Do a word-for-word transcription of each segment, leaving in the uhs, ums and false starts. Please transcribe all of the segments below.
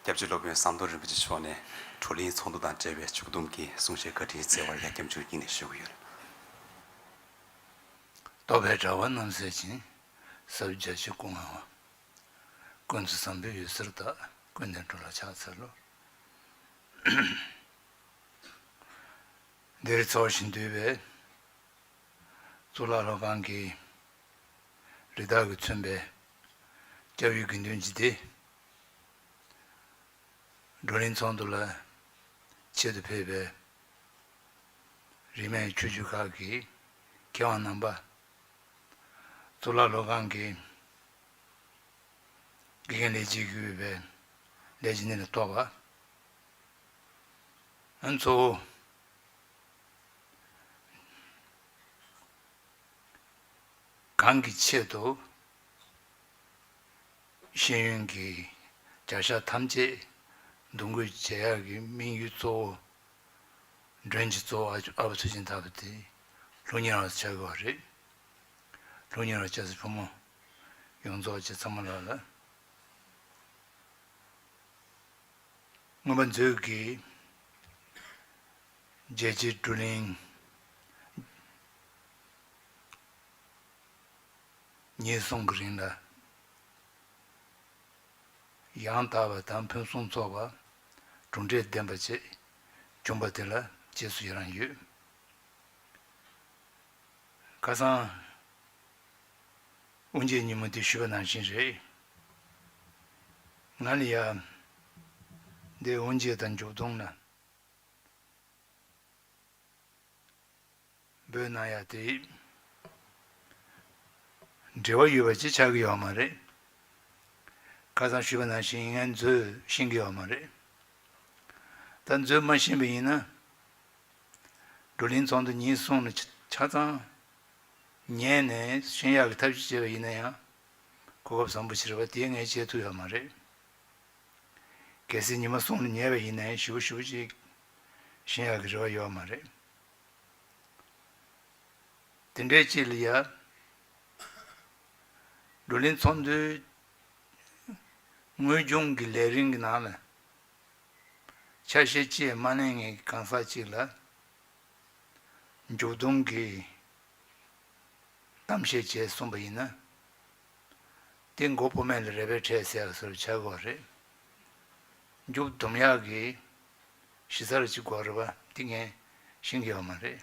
སྐྱབས་རྗེ་སློབ་དཔོན་ཟམ་གདོང་རིན་པོ་ཆེ་མཆོག་ནས་བགྲོ་གླེང་ཚོགས་འདུ་དང་འབྲེལ་བའི་མཇུག་བསྡོམས་ཀྱི་གསུང་བཤད་བཀའ་དྲིན་བསྩལ་བར་ཡ་སྐྱབས་མཆོག་སྙིང་ནས་ཞུ་གི་ཡོད། རྟོག་པའི་དྲ་བ་རྣམ་སེལ་ཞིང་། ཟབ་རྒྱ་ཆེ་སྐུ་མངའ་བ། ཀུན་ཏུ་བཟང་པོའི་འོད་ཟེར་དག། ཀུན་ནས་འགྲོ་ལ་ཕྱག་འཚལ་ལོ། འདིར་འཚོ་ཞིང་འདུས་པའི་གཙུག་ལག་སློབ་ཁང་གི་རི་དྭགས་ཀྱིས་མཚོན་པའི་སྐྱབས་ཡུལ་དགེ་འདུན་གྱི་སྡེ། བགྲོ་གླེང་ཚོགས་འདུ་ལ་ཆེད་དུ་ཕེབས་པའི་རིས་མེད་ཆོས་བརྒྱུད་ཁག་གི་མཁས་དབང་རྣམ་པ། གཙུག་ལག་སློབ་ཁང་གི་དགེ་རྒན་ལས་བྱེད་ཀྱིས་དབུས་པའི་ལས་བྱེད་ནི་ལ་གཏོགས་པ། ཨ་ནི་གཙོ་བོ། གང་གི་ཆེད་དུ་ཤེས་ཡོན་གྱི་བྱ་གཞག་ཐམས་ཅད་འདུ་འགོད་བྱེད་ཡག་གི་དམིགས་ཡུལ་གཙོ་བོ། མགྲོན་གྱི་གཙོ་བོ་ཨ་ཨ་བ་ཚུལ་ཁྲིམས་ལྟ་བུ་དེ་ལྷུག་གཉེར་བ་ཆགས་དགོས་པ་རེད། ལྷུག་གཉེར་བ་སྐྱ་སེར་ཕོ་མོ་ཡོངས་རྫོགས་བཅས་ཚང་མ་ལ་ལ། མངོན་པ་མཛོད་ཀྱི་རྒྱལ་སྤྱིའི་བགྲོ་གླེང་ཉིན་གསུམ་གྱི་རིང་ལ་ཡང་དག་པ་དང་ཕུན་སུམ་ཚོགས་པ་གྲུབ་འབྲས་ལྡན་པ་བཅས་བྱུང་བ་དེ་ལ་རྗེས་སུ་ཡི་རང་ཡོད། ཁ་སང་དབུ་འབྱེད་ཉིན་མོ་དེ་ཞུས་པ་ནང་བཞིན་རེད། ང་ལ་ཡ་འདི་དབུ་འབྱེད་དང་མཇུག་བསྡོམས་ལ་འབོད་གནང་ཡ་དེ་འབྲེལ་བ་ཡོད་པ་ཅིག་ཆགས་ཀྱི་ཡོད་མ་རེད། ཁ་སང་ཞུས་པ་ནང་བཞིན་ངས་མཛོད་ཤེས་ཀྱི་ཡོད་མ་རེད། ད་མཛོད་མ་ཤེས་པ་ཡིན་ན། བགྲོ་གླེང་ཚོགས་འདུ་ཉིན་གསུམ་ལ་ཆ་ཆ་ཚང་ཉན་ནས་ཤེས་ཡག་གི་ཐབས་ཤེས་བྱས་པ་ཡིན་ན་ཡང་གོ་སྐབས་བཟང་པོ་ཞིག་རེད་པ། དེ་ངས་བྱེད་ཐུབ་ཡོད་མ་རེད། གལ་སྲིད་ཉི་མ་གསུམ་ལ་ཉལ་བ་ཡིན་ན་ཡང་ཞེ་པོ་ཞེ་པོ་ཅིག་ཤེས་ཡག་གི་རེ་བ་ཡོད་མ་རེད། དེ་འདྲའི་ཅིག་ལ་ཡ། བགྲོ་གླེང་ཚོགས་འདུའི་དངོས་བྱུང་གི་ལས་རིམ་གྱི་ནང་ལ་ཆ་ཤས་ཅིག་མ་ལེན་མཁན་གྱི་གང་ཟག་ཅིག་ལ་མཇུག་བསྡོམས་ཀྱི་གཏམ་བཤད་བྱས་གསུངས་པ་ཡིན་ན། དེ་མགོ་དཔུང་མེད་ལ་རལ་པས་བྲེགས་ཟེར་བ་བཟོ་འདྲ་ཆགས་ཀྱི་ཡོད་རེད། མཇུག་བསྡོམས་ཡག་གི་གཞི་རྩ་ཅིག་དགོས་རེད་པ། དེ་ངས་ཤེས་ཀྱི་ཡོད་མ་རེད།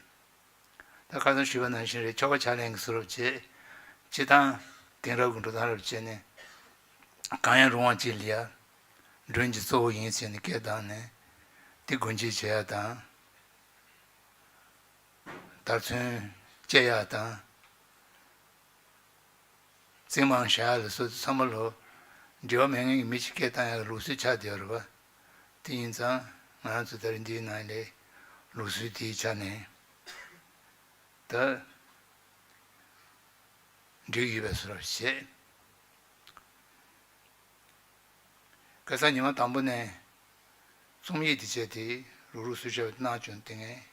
ད་ཁ་སང་ཞུས་པ་ནང་བཞིན་རེད། ཆོ་ག་ཕྱག་ལེན་གྱི་བཟོ་འདྲ་བྱས། སྤྱིར་བཏང་དེང་རབས་ཀྱི་འགྲོ་སྟངས་འདྲ་བྱས་ནས་གང་ཡང་རུང་བ་ཅིག་ལ་ཡ། མགྲོན་གྱི་གཙོ་བོ་ཡིན་ཟེར་ནས་སྐད་བཏང་ནས་དེ་སྒོ་འབྱེད་བྱེད་ཡག་དང་། དར་ཚོན་བཅད་ཡག་དང་། རྩིག་རྨང་བཞག་ཡག་ལ་སོགས་ཚང་མ་ལོ་འབྲེལ་བ་མེད་མཁན་གྱི་མི་ཞིག་སྐད་བཏང་ཡག་གི་ལུགས་སྲོལ་ཆགས་བསྡད་ཡོད་རེད་པ། དེ་ཡིན་ཙང་ང་རང་ཚོ་ད་རེས་འདིའི་ནང་ལས་ལུགས་སྲོལ་དེའི་ཆ་ནས་ད་འགྲིག་ཡོད་པའི་བཟོ་འདྲ་བྱས། ཁ་སང་ཉི་མ་དང་པོ་ནས་རྩོམ་ཡིག་དེ་བྱས་ཏེ་རུག་རུག་སུ་ཞབས་གནང་བྱུང་། དེ་ངས་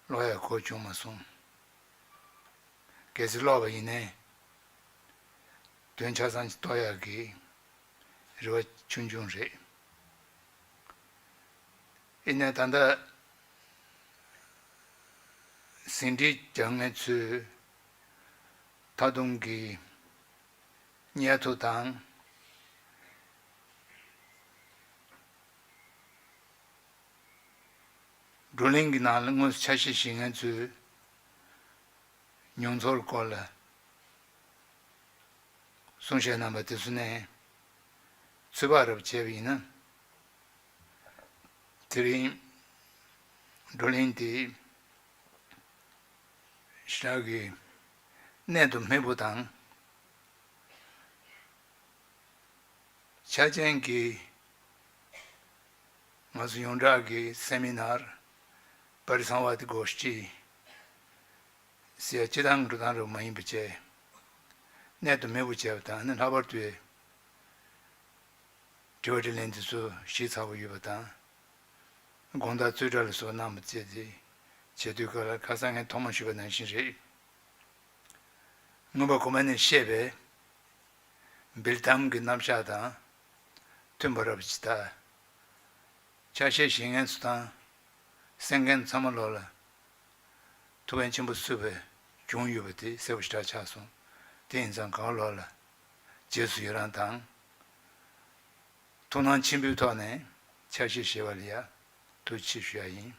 ཀློག་ཡག་གོ་བྱུང་མ་སོང་། གལ་སྲིད་ཀློག་པ་ཡིན་ནའི་དོན་ཆ་ཚང་ཅིག་རྟོགས་ཡག་གི་རེ་བ་ཆུང་ཆུང་རེད། ཡིན་ནའི་ད་ལྟ་ཟིན་བྲིས་རྒྱག་མཁན་ཚོས་མཐའ་སྡོམ་གྱི་སྙན་ཐོ་དང་། བགྲོ་གླེང་གི་ནང་ལ་དངོས་སུ་ཆ་ཤས་བཞེས་མཁན་ཚོའི་མྱོང་ཚོར་སྐོར་ལ་གསུང་བཤད་གནང་བ་དེ་ཚོ་ནས་ཚོད་དཔག་རེ་བྱས་པ་ཡིན་ན། དེ་རིང་བགྲོ་གླེང་དེ་ཞེ་དྲག་གི་གནད་དུ་སྨིན་པོ་དང་། ཆ་ཅན་གྱི་ང་ཚོ་ཡོངས་གྲགས་ཀྱི་སེ་མི་ནར་པ་རི་སང་བ་དི་གོ་ཤྟི་ཟེར་ཡ་སྤྱི་བཏང་གི་འགྲོ་སྟངས་རེ་མ་ཡིན་པ་བྱས། གནད་དུ་སྨིན་པོ་བྱས་པ་དང་། ཨ་ནི་ལྷག་པར་དུ་དྲི་བ་དྲིས་ལན་དེ་ཚོ་ཞིབ་ཚགས་པོ་ཡོད་པ་དང་། དགོངས་དག་རྩོད་གྲྭ་ལ་སོགས་གནང་བ་བཅས་ཏེ་བྱེད་དུས་སྐབས་ལ། ཁ་སང་ངས་ཐོག་མར་ཞུས་པ་ནང་བཞིན་རེད། མངོན་པ་གོང་མ་ནས་བཤད་པའི་འབེལ་གཏམ་གྱི་རྣམ་གཞག་དང་ མཐུན་པ་རབ་ཅིག་དང་། ཆ་ཤས་བཞེས་མཁན་ཚོ་དང་། གསན་མཁན་ཚང་མ་ལོག་ལ། ཐུགས་ཕན་ཆེན་པོ་གསོས་པའི་བྱུང་ཡོད་པ་དེ་གསལ་པོ་ཞེ་དྲག་ཆགས་སོང་། དེ་ཡིན་ཙང་གང་ལོག་ལ། རྗེས་སུ་ཡི་རང་དང་། ཐུགས་སྣང་ཆེན་པོའི་ཐོག་ནས་ཆ་ཤས་བཞེས་པ་ལ་ཡ། ཐུགས་རྗེ་ཆེ་ཞུ་ཡ་ཡིན།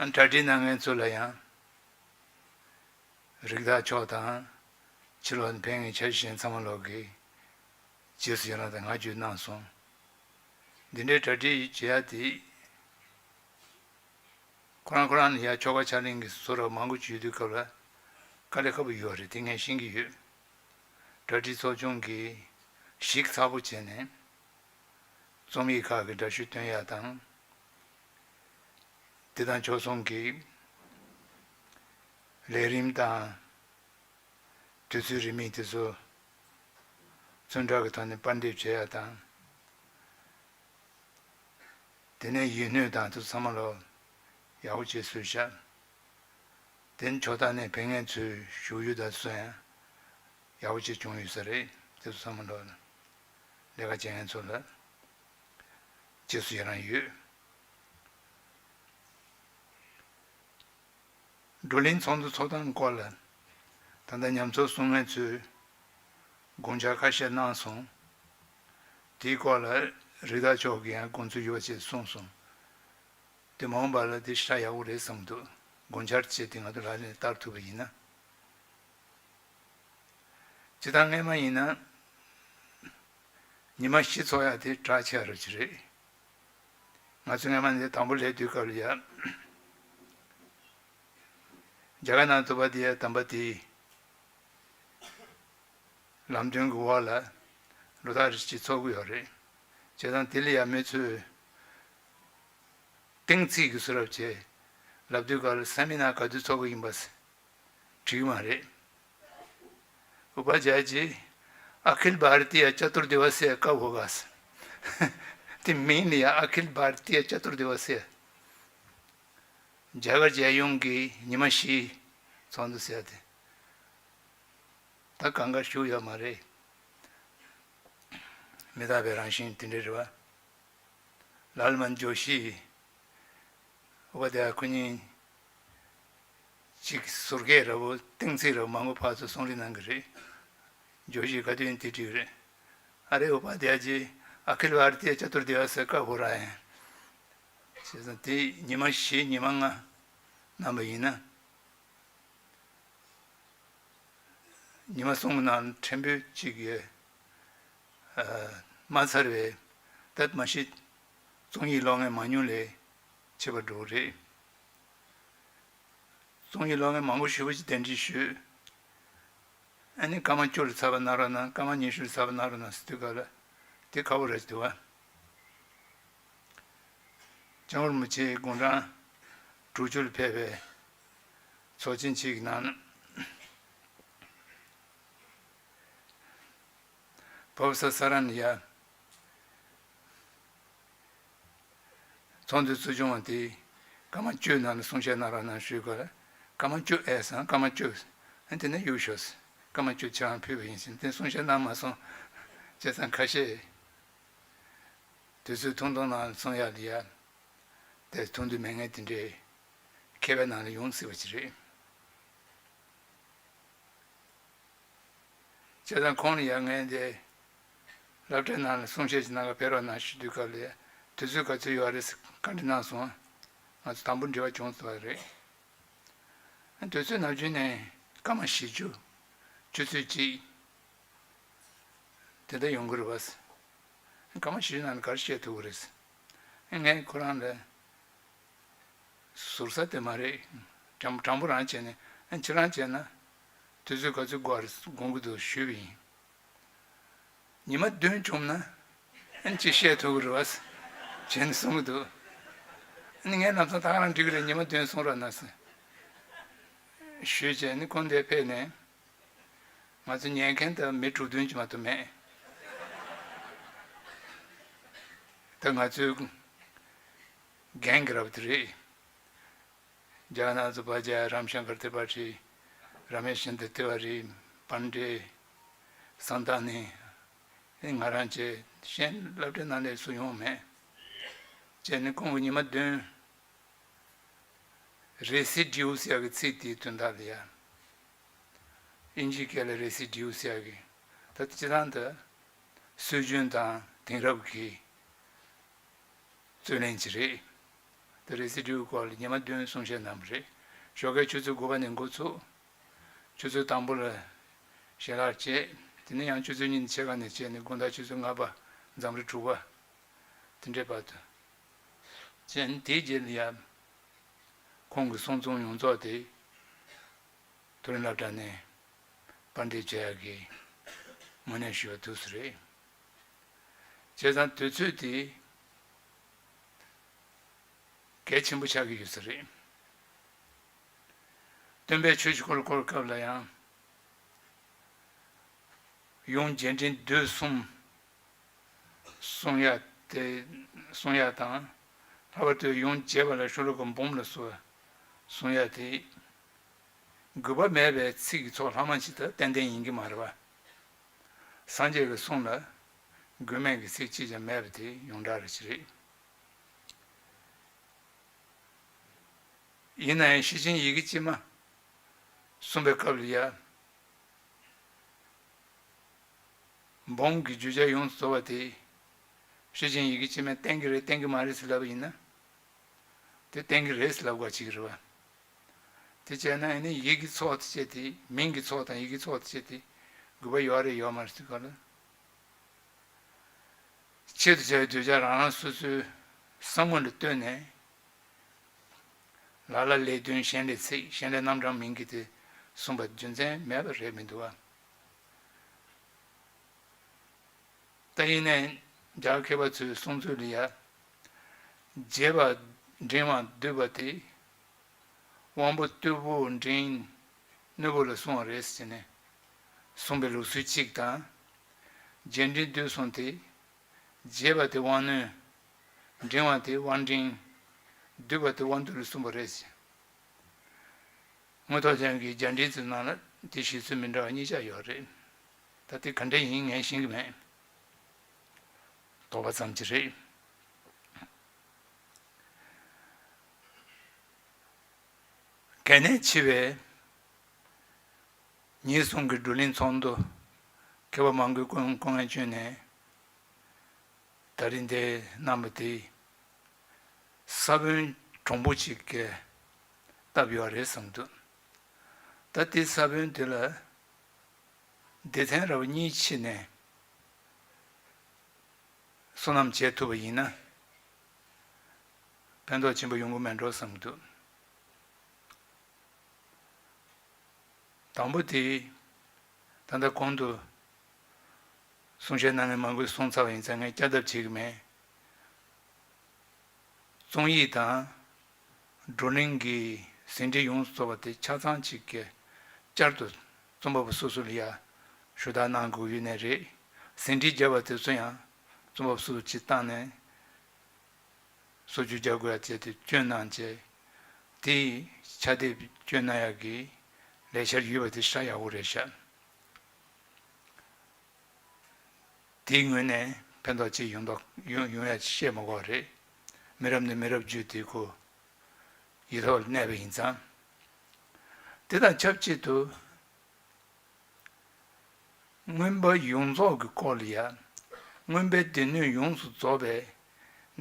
ཨ་གྲ་སྒྲིག་གནང་མཁན་ཚོ་ལ་ཡང་། རིགས་བདག་མཆོག་དང་། ཕྱི་ལོགས་ནས་ཕེབས་མཁན་ཆ་ཤས་གཞན་ཚང་མ་ལོག་གིས། རྗེས་སུ་ཡི་རང་དང་བསྔགས་བརྗོད་གནང་སོང་། འདི་འདྲའི་གྲ་སྒྲིག་བྱེད་ཡ་དེ། ཁོ་རང་ཁོ་རང་ནས་ཡ་ཆོ་ག་ཕྱག་ལེན་གྱི་བཟོ་འདྲ་མང་པོ་བྱེད་དུས་སྐབས་ལ། དཀའ་ལས་ཁག་པོ་ཡོད་རེད། དེ་ངས་ཤེས་ཀྱི་ཡོད། གྲ་སྒྲིག་ཚོགས་ཆུང་གིས་ཞིབ་ཚགས་པོ་བྱས་ནས། རྩོམ་ཡིག་ཁག་གི་འདྲ་བཤུས་སྟོན་ཡ་དང་། དེ་དང་ཕྱོགས་མཚུངས་ཀྱི་ལས་རིམ་དང་། དུས་ཚོད་རིན་མེད་དེ་ཚོ་ཚོན་ཁྲ་གི་ཐོག་ནས་པར་འདེབས་བྱེད་ཡ་དང་། དེ་ནས་ཡིག་སྣོད་དང་དེ་ཚོ་ཚང་མ་ལོག་ཡག་པོ་བྱས་བཟོས་བཞག་དེ་ནས་ཕྱོགས་མཐའ་ནས་ཕེབས་མཁན་ཚོའི་བཞུགས་ཡུལ་དང་སོན་ཡང་ཡག་པོ་བྱས་བྱུང་ཡོད་ས་རེད། དེ་ཚོ་ཚང་མ་ལོག་ལས་ཀ་བྱེད་མཁན་ཚོ་ལ་རྗེས་སུ་ཡི་རང་ཡོད། བགྲོ་གླེང་ཚོགས་འདུ་ཚོགས་སྟངས་སྐོར་ལ། ད་ལྟ་ཉམས་ཚོད་གསུང་མཁན་ཚོས་དགོངས་འཆར་ཁ་ཤས་གནང་སོང་། དེའི་སྐོར་ལ་རིགས་བདག་མཆོག་གིས་ཡང་དགོངས་ཚུལ་ཡོད་པ་ཅིག་གསུངས་སོང་། དེ་མ་འོངས་པ་ལ་དེ་ཞེ་དྲག་ཡག་པོ་རེད་བསམ་འདུག་དགོངས་འཆར་བྱས་ཏེ་ང་ཚོ་ལག་ལེན་བསྟར་ཐུབ་པ་ཡིན་ན། སྤྱིར་བཏང་སྔས་མ་ཡིན་ན། ཉི་མ་བཞི་ཚོགས་ཡག་དེ་གྲགས་ཆེ་བ་རུ་ཅི་རེད། ང་ཚོ་སྔས་མ་འདི་དང་པོ་སླེབས་དུས་སྐབས་ལ་ཡ། རྒྱ་གར་ནང་ཐུབ་པ་དེ་ཡ་དམ་པ་དེ། ལམ་སྟོན་གྱི་འོག་ལ། ལོ་ལྟར་རེ་གཅིག་ཚོགས་ཀྱི་ཡོད་རེད། བྱས་ཙང་དེ་ལ་ཡ་མི་ཚོས། གཏན་ཚིགས་ཀྱི་བཟོ་འདྲ་བྱས། ལབ་དུས་སྐབས་ལ་སེ་མི་ནར་ག་དུས་ཚོགས་ཀྱི་ཡིན་པ། འགྲིག་གི་མ་རེད། ཨུ་པ་ཛཱ་ཡ་ཇི། ཨ་ཁིལ་བྷ་ར་ཏི་ཡ་ཅ་ཏུར་དི་ཝ་སི་ཡ་ཀ་བྷོ་ག་ཟེར། དེ་མིང་ལ་ཡ་ཨ་ཁིལ་བྷ་ར་ཏི་ཡ་ཅ་ཏུར་དི་ཝ་སི་ཡ། རྒྱ་གར་རྒྱལ་ཡོངས་ཀྱི་ཉི་མ་བཞིའི་ཚོགས་འདུ་ཟེར་ཡ་དེ། ད་གང་ག་ཞུགས་ཡོད་མ་རེད། མི་རྟག་པའི་རང་བཞིན་དེ་འདྲ་རེད་བ། ལཱལ་མན་ཇོ་ཤི། ཨུ་པ་དེ་ཁོ་གཉིས། ཅིག་ཟུར་སྐད་ར་བོ་གཏན་ཚིགས་ར་བོ་མང་པོ་ཕར་ཚུར་གསུང་རེས་གནང་གི་རེད། ཇོ་ཤི་ག་དུས་ཡིན་དེ་འགྲིག་རེད། ཨ་རེ་ཨུ་པ་དེ་ཅི། ཨ་ཁིལ་བྷ་ར་ཏི་ཡ་ཅ་ཏུར་དི་ཝ་སི་ཀ་བྷོ་ར་ཡ། བྱས་ཙང་དེ་ཉི་མ་བཞི་ཉི་མ་ལྔ་གནང་བ་ཡིན་ན། ཉི་མ་གསུམ་གྱི་ནང་ཕྲན་བུ་གཅིག་ཡོད། ཨ། མ་ཚར་བས། ད་མ་གཞི། རྩོམ་ཡིག་ཀློག་མཁན་མང་ཉུང་ལས་ཆེ་བ་འགྲོ་གི་རེད། རྩོམ་ཡིག་ཀློག་མཁན་མང་པོ་ཞེ་པོ་ཅིག་གདན་འདྲེན་ཞུས། ཨ་ནི་སྐར་མ་བཅུ་ལ་ཚར་བ་གནང་རོགས་གནང་། སྐར་མ་ཉི་ཤུ་ལ་ཚར་བ་གནང་རོགས་གནང་ཟེར་དུས་སྐབས་ལ། དེ་ཁག་པོ་རེད་འདུག་བ། སྐྱབས་མགོན་རིན་པོ་ཆེའི་དགུང་གྲངས་དྲུག་ཅུ་ལ་ཕེབས་པའི་ཚོགས་ཆེན་གཅིག་གི་ནང་། བོབ་ས་ས་ར་ནི་ཡ། ཚོགས་འདུའི་ཚོགས་ཆུང་བ་དེས་སྐར་མ་བཅུའི་ནང་ལ་གསུང་བཤད་གནང་རོགས་གནང་ཞུས་པར། སྐར་མ་བཅུ་ཨེ་སང་སྐར་མ་བཅུ། ཨ་དེ་ནས་གཡུག་ཞོག་སྐར་མ་བཅུ་ཁྱེད་རང་ཕུལ་བ་ཡིན་ཟེར། དེ་གསུང་བཤད་གནང་མ་སོང་། བྱས་ཙང་ཁ་ཤས། དུས་ཚོད་ཐུང་ཐུང་ནང་ལ་གསུང་ཡག་ལ་ཡ། དེ་ཐུང་དུས་མེད་མཁན་དེ་འདྲའི་མཁས་པའི་ནང་ལ་ཡོང་སྲིད་པ་ཅིག་རེད། བྱས་ཙང་ཁོང་ལ་ཡང་ངས་འདི་སློབ་གྲྭའི་ནང་ལ་གསུང་བཤད་ཅིག་གནང་ག་ཕེབས་རོགས་གནང་ཞུ་དུས་སྐབས་ལ་དུས་ཚོད་ག་ཚོད་ཡོད་རེད་ཟེར་བཀའ་འདྲི་གནང་སོང་། ང་ཚོ་དང་པོ་འབྲེལ་བ་བྱུང་ཐུབ་པ་རེད། དུས་ཚོད་ནམ་རྒྱུན་ནས་སྐར་མ་བཞི་བཅུ། ཆུ་ཚོད་གཅིག་དེ་འདྲ་ཡོང་གི་རེད་བ། སྐར་མ་བཞི་བཅུ་ནང་ལ་ག་རེ་བཤད་ཐུབ་ཀྱི་རེད། ངས་ཁོ་རང་ལ། ཟུར་ཟ་དེ་མ་རེད། དྲང་དྲང་པོ་རང་བྱས་ནས་ཨ་ཁྱེད་རང་བྱས་ན། དུས་ཚོད་ག་ཚོད་འགོར་དགོངས་ཀྱི་འདུག་ཞུས་པ་ཡིན། ཉི་མ་བདུན་བྱུང་ན་ཨ་ཅིག་བཤད་ཐུབ་ཀྱི་རེད་བ། བྱས་ནས་གསུང་གི་འདུག་ཨ་ནི་ངས་ལམ་སང་ད་ག་རང་འགྲིག་གི་རེད། ཉི་མ་བདུན་གསུང་རོགས་གནང་ཟེར། ཞུས་བྱས་ནས་ཁོང་འདིར་ཕེབས་ནས། ང་ཚོ་ཉན་མཁན་དུ་མི་དྲུག་བདུན་ཅིག་མ་གཏོགས་མེད། ད་ང་ཚོའི་རྒན་གྱི་རབས་དེ་རེད། རྒྱ་ནག་ཚོ་པ་ཇ་རམ་ཤང་ཀར་ཏི་པ་ཊི། ར་མེ་ཤན་དི་ཏི་ཝ་རི། པན་ཌེ། བསམ་སྟངས་ནི། ང་རང་བཅས་གཞན་སློབ་གྲྭའི་ནང་ལས་སུ་ཡོང་མེད། བྱས་ནས་ཁོང་གི་ཉི་མ་བདུན། རེ་སི་ཌིའུ་ཟེར་ཡག་གི་ཚིག་དེའི་དོན་དག་ལ་ཡ། དབྱིན་ཇིའི་སྐད་ལ་རེ་སི་ཌིའུ་ཟེར་ཡག་གི། ད་སྤྱིར་བཏང་དུ་སྲོལ་རྒྱུན་དང་དེང་རབས་ཀྱི་རྩོད་གླེང་ཅིག་རེད། ད་རེ་སི་ཌིའུ་སྐོར་ལ་ཉི་མ་བདུན་གསུང་བཤད་གནང་བ་རེད། ཞོགས་ཀའི་ཆུ་ཚོད་དགུ་པ་ནས་འགོ་ཚུགས། ཆུ་ཚོད་དང་པོ་ལ་ཞལ་ལག་བཅད། དེ་ནས་ཡང་ཆུ་ཚོད་གཉིས་ནས་ཕྱེད་ཀ་ནས་བྱས་ནས་དགོང་དག་ཆུ་ཚོད་ལྔ་པ། འཛམ་རི་དྲུག་པ། དེ་འདྲའི་བར་དུ། བྱས་ནས་དེའི་རྗེས་ལ་ཡང་ཁོང་གི་གསུང་རྩོམ་ཡོངས་རྫོགས་དེ་མཐོ་རིམ་སློབ་གྲྭ་ནས་པར་འདེབས་བྱེད་ཡག་གི་དངོས་གནས་ཞུ་བ་དུས་སུ་རེད། བྱས་ཙང་དུས་ཚོད་དེ་གལ་ཆེན་པོ་ཆགས་ཀྱི་ཡོད་ས་རེད། སྟོན་པས་ཆོས་ཀྱི་འཁོར་ལོ་བསྐོར་སྐབས་ལ་ཡང་། ཡུམ་རྒྱས་འབྲིང་བསྡུས་གསུམ་གསུང་ཡ་དེ། གསུང་ཡ་དང་། ལྷག་པར་དུ་ཡུམ་རྒྱས་པ་ལ་ཤོ་ལོ་ཀ་འབུམ་ལ་སོགས་གསུང་ཡ་དེ། དགོས་པ་མེད་པའི་ཚིག་གི་ཚོགས་ལྷག་མ་ཅིག་ད་ཏན་ཏན་ཡིན་གྱི་མ་རེད་པ། སངས་རྒྱས་ཀྱི་གསུང་ལ་དགོས་མེད་ཀྱི་ཚིག་གཅིག་ཀྱང་མེད་པ་དེ་ཡོངས་གྲགས་རེ་ཞིག་རེད། ཡིན་ན་ཡང་ཤེར་ཕྱིན་ཡི་གེ་དཀྱིལ་མ་གསུངས་པའི་སྐབས་ལ་ཡ། འབུམ་གྱི་བརྗོད་བྱ་ཡོངས་སུ་རྫོགས་པ་དེ། ཤེར་ཕྱིན་ཡི་གེ་དཀྱིལ་མས་བསྟན་གྱི་རེད་བསྟན་གྱི་མ་རེད་ཟེར་ལབ་པ་ཡིན་ན། དེ་བསྟན་གྱི་རེད་ཟེར་ལབ་དགོས་ཀྱི་རེད་པ། དེ་བྱས་ན་ཨ་ནི་ཡི་གེ་ཚོགས་དེ་བྱས་ཏེ་མིང་གི་ཚོགས་དང་ཡི་གེ་ཚོགས་དེ་བྱས་ཏེ་དགོས་པ་ཡོད་རེད་ཡོད་མ་རེད་ཟེར་ག་ལ། ཆེད་དུ་བྱ་བའི་གདུལ་བྱ་རང་རང་སོ་སོའི་བསམ་ངོ་ལ་ལྟོས་ནས། ལ་ལ་ལས་དོན་གཞན་ལས་ཚིག་གཞན་ལས་རྣམ་གྲངས་མིན་གྱི་དེ་གསུངས་པ་རྒྱུ་མཚན་མེད་པ་རེད་མི་འདུག་བ། ད་ཡིན་ནའི་རྒྱ་མཁས་པ་ཚོའི་གསུང་ཚུལ་ལ་ཡ། རྒྱས་པ་འབྲིང་བ་བསྡུས་པ་དེ། དབང་པོ་རྟུལ་པོ་འབྲིང་རྣོན་པོ་ལ་གསུངས་པ་རེད་ཟེར་ནས་གསུངས་པའི་ལུགས་སྲོལ་གཅིག་དང་། རྒྱས་འབྲིང་བསྡུས་གསུངས་ཏེ། རྒྱས་པ་དེ་དབང་རྣོན། འབྲིང་བ་དེ་དབང་འབྲིང་། བསྡུས་པ་དེ་དབང་རྟུལ་ལ་གསུངས་པ་རེད་ཟེར། དངོས་ཐོག་ཅན་གྱི་རྒྱས་འབྲིང་ཚོའི་ནང་ལ་དེ་བཞེད་ཚུལ་མི་འདྲ་བ་གཉིས་ཆ་ཡོད་རེད། ད་དེ་ག་འདྲ་ཡིན་ངས་ཤེས་ཀྱི་མེད། དོགས་པ་ཙམ་གྱི་རེད། གལ་གནད་ཆེ་བའི་ཉིན་གསུམ་གྱི་བགྲོ་གླེང་ཚོགས་འདུ་མཁས་པ་མང་པོས་སྐུ་སྐུ་ངལ་བསྐྱོན་ནས་ད་རིང་འདིར་གནང་བ་དེ་ས་བོན་གྲུང་པོ་ཅིག་གིས་བཏབ་ཡོད་རེད་བསམ་འདུག་ད་དེ་ས་བོན་དེ་ལ་སྡེ་ཚན་ར་བ་གཉིས་ཕྱེ་ནས་བསོད་ནམས་བྱེད་ཐུབ་པ་ཡིན་ན་ཕན་ཐོགས་ཆེན་པོ་ཡོང་གི་མེད་འགྲོ་བསམ་གྱི་འདུག་དང་པོ་དེ། ད་ལྟ་གོང་དུ་གསུང་བཤད་གནང་མཁན་མང་པོས་གསུངས་ཚར་བ་ཡིན་ཙང་ངས་བསྐྱར་ལྡབ་བྱེད་ཀྱི་མེད། རྩོམ་ཡིག་དང་བགྲོ་གླེང་གི་ཟིན་བྲིས་ཡོངས་སུ་རྫོགས་པ་དེ་ཆ་ཚང་གཅིག་གི་བསྐྱར་དུ་རྩོམ་པ་པོ་སོ་སོ་ལ་ཡ་ཞུ་དག་གནང་དགོས་ཡོད་ནའི་རེད། ཟིན་བྲིས་བརྒྱབ་པ་དེ་ཚོ་ཡང་རྩོམ་པ་པོ་སོ་སོ་གཅིག་བཏང་ནས་སོ་བཅོས་རྒྱག་དགོས་ཡ་བྱས་ཏེ་སྐྱོན་གནང་བྱས། དེ་ཕྱག་དེབ་སྐྱོན་གནང་ཡག་གི་ལས་འཆར་ཡོད་པ་དེ་ཧྲ་ཡག་པོ་རེད་ཤག་དེའི་ངོས་ནས་ཕན་ཐོགས་ཅིག་ཡོང་མདོག་ཡོང་ཡོང་ཡ་བཤད་མ་དགོས་རེད། མི་རབས་ནས་མི་རབས་བརྒྱུད་དེ་ཁོ་ཡིག་ཐོག་ལ་གནས་པ་ཡིན་ཙང་། དེ་དང་ཆབས་ཅིག་ཏུ་མངོན་པ་ཡོངས་རྫོགས་ཀྱི་སྐོར་ལ་ཡ། མངོན་པའི་སྡེ་སྣོད་ཡོངས་སུ་རྫོགས་པའི་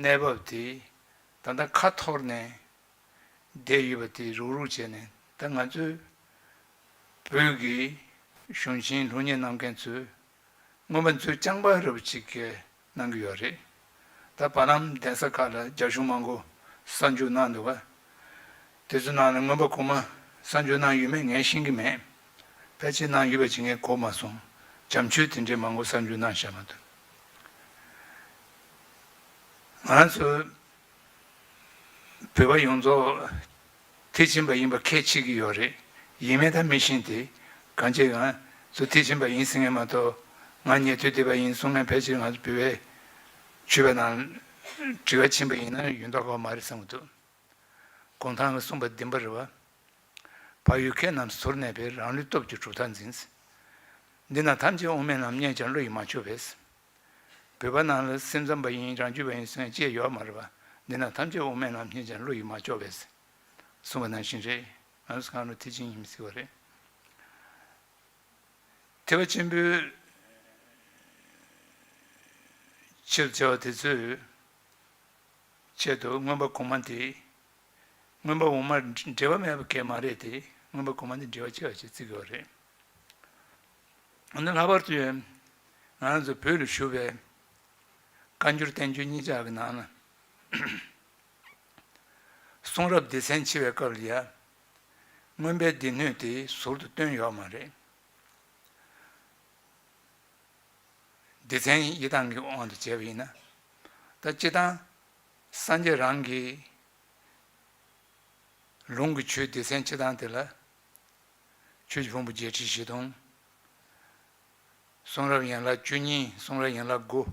གནས་བབ་དེ་ད་ལྟ་ཁ་འཐོར་ནས་བསྡད་ཡོད་པ་དེ་རུག་རུག་བྱས་ནས་ད་ང་ཚོའི་བོད་ཀྱི་གཞུང་ཆེན་སློབ་གཉེར་གནང་མཁན་ཚོས་མངོན་པ་མཛོད་རྐྱང་པ་རབ་ཅིག་གནང་གི་ཡོད་རེད། ད་བར་ལམ་གདན་ས་ཁག་ལ་རྒྱ་གཞུང་མང་པོ་གསར་འཇུག་གནང་འདུག་ག་དེ་ཚོའི་ནང་ནས་མངོན་པ་གོང་མ་གསར་འཇུག་གནང་ཡོད་མེད་ངས་ཤེས་ཀྱི་མེད། ཕལ་ཆེར་གནང་ཡོད་པ་ཅིག་ངས་གོ་མ་སོང་། བྱམས་ཆོས་དེ་འདྲའི་མང་པོ་གསར་འཇུག་གནང་བཞག་མ་འདུག་ང་ཚོ་བོད་པ་ཡོངས་རྫོགས་མཐིལ་ཕྱིན་པ་ཡིན་པ་ཁས་འཆེ་གི་ཡོད་རེད། ཡིན་མིན་ད་མི་ཤེས་ཏེ། གང་ཅི་ང་ཚོ་མཐིལ་ཕྱིན་པ་ཡིན་ཟེར་མཁན་མ་གཏོགས་ང་ཉན་ཐོས་སྡེ་པ་ཡིན་གསུང་མཁན་ཕལ་ཆེར་ང་ཚོ་བོད་པའི་ཆོས་པ་ནང་དྲི་བ་ཕྱིན་པ་ཡིན་ན་ཡོད་མདོག་ཁ་པོ་མ་རེད་བསམ་གི་འདུག་གུང་ཐང་གིས་གསུངས་པ་བདེན་པ་རེད་བ། བག་ཡོད་མཁས་རྣམས་ཟུར་གནས་པས་རང་ལུས་སྟོབས་ཀྱིས་གྲུབ་མཐའ་འཛིན། འདི་ན་ཐམས་ཅད་དབུ་མའི་ལམ་རྙེད་ཀྱང་བློ་ཡིས་མ་ལྕོགས་པས། བོད་པ་ནང་ལ་སེམས་ཙམ་པ་ཡིན་རང་རྒྱུད་པ་ཡིན་ཟེར་ཅེས་ཡོད་མ་རེད་པ། འདི་ན་ཐམས་ཅད་དབུ་མའི་ལམ་རྙེད་ཀྱང་བློ་ཡིས་མ་ལྕོགས་པས། གསུངས་པ་ནང་བཞིན་རེད། ང་ཚོ་གང་རུང་ཐེག་ཆེན་ཡིན་མི་སྲིད་པ་རེད། ཐེག་པ་ཆེན་པོའི་ཕྱིར་བྱ་བ་དེ་ཚོའི་ཆེད་དུ་མངོན་པ་གོང་མ་དེ། མངོན་པ་འོག་མར་འབྲེལ་བ་མེད་པ་གས་མ་རེད་དེ། མངོན་པ་གོང་མ་དེ་འབྲེལ་བ་ཆེ་བ་ཞིག་བརྩི་དགོས་པ་རེད། ཨ་ནི་ལྷག་པར་དུ་ང་རང་ཚོ་བོད་ལ་བཞུགས་པའི་བཀའ་འགྱུར་བསྟན་འགྱུར་གཉིས་ཆར་གྱི་ནང་ན། གསུང་རབ་སྡེ་ཚན་ཕྱེ་བའི་སྐབས་ལ་ཡ། མངོན་པའི་སྡེ་སྣོད་དེ་ཟུར་དུ་བཏོན་ཡོད་མ་རེད། སྡེ་ཚན་དབྱེ་སྟངས་ཀྱི་དབང་དུ་བྱས་པ་ཡིན་ན། ད་སྤྱིར་བཏང་སངས་རྒྱས་རང་གི་ལུང་གི་ཆོས་སྡེ་ཚན་ཕྱེ་སྟངས་དེ་ལ། ཆོས་ཀྱི་ཕུང་པོ་བརྒྱད་ཁྲི་བཞི་སྟོང་། གསུང་རབ་ཡན་ལག་བཅུ་གཉིས། གསུང་རབ་ཡན་ལག་དགུ།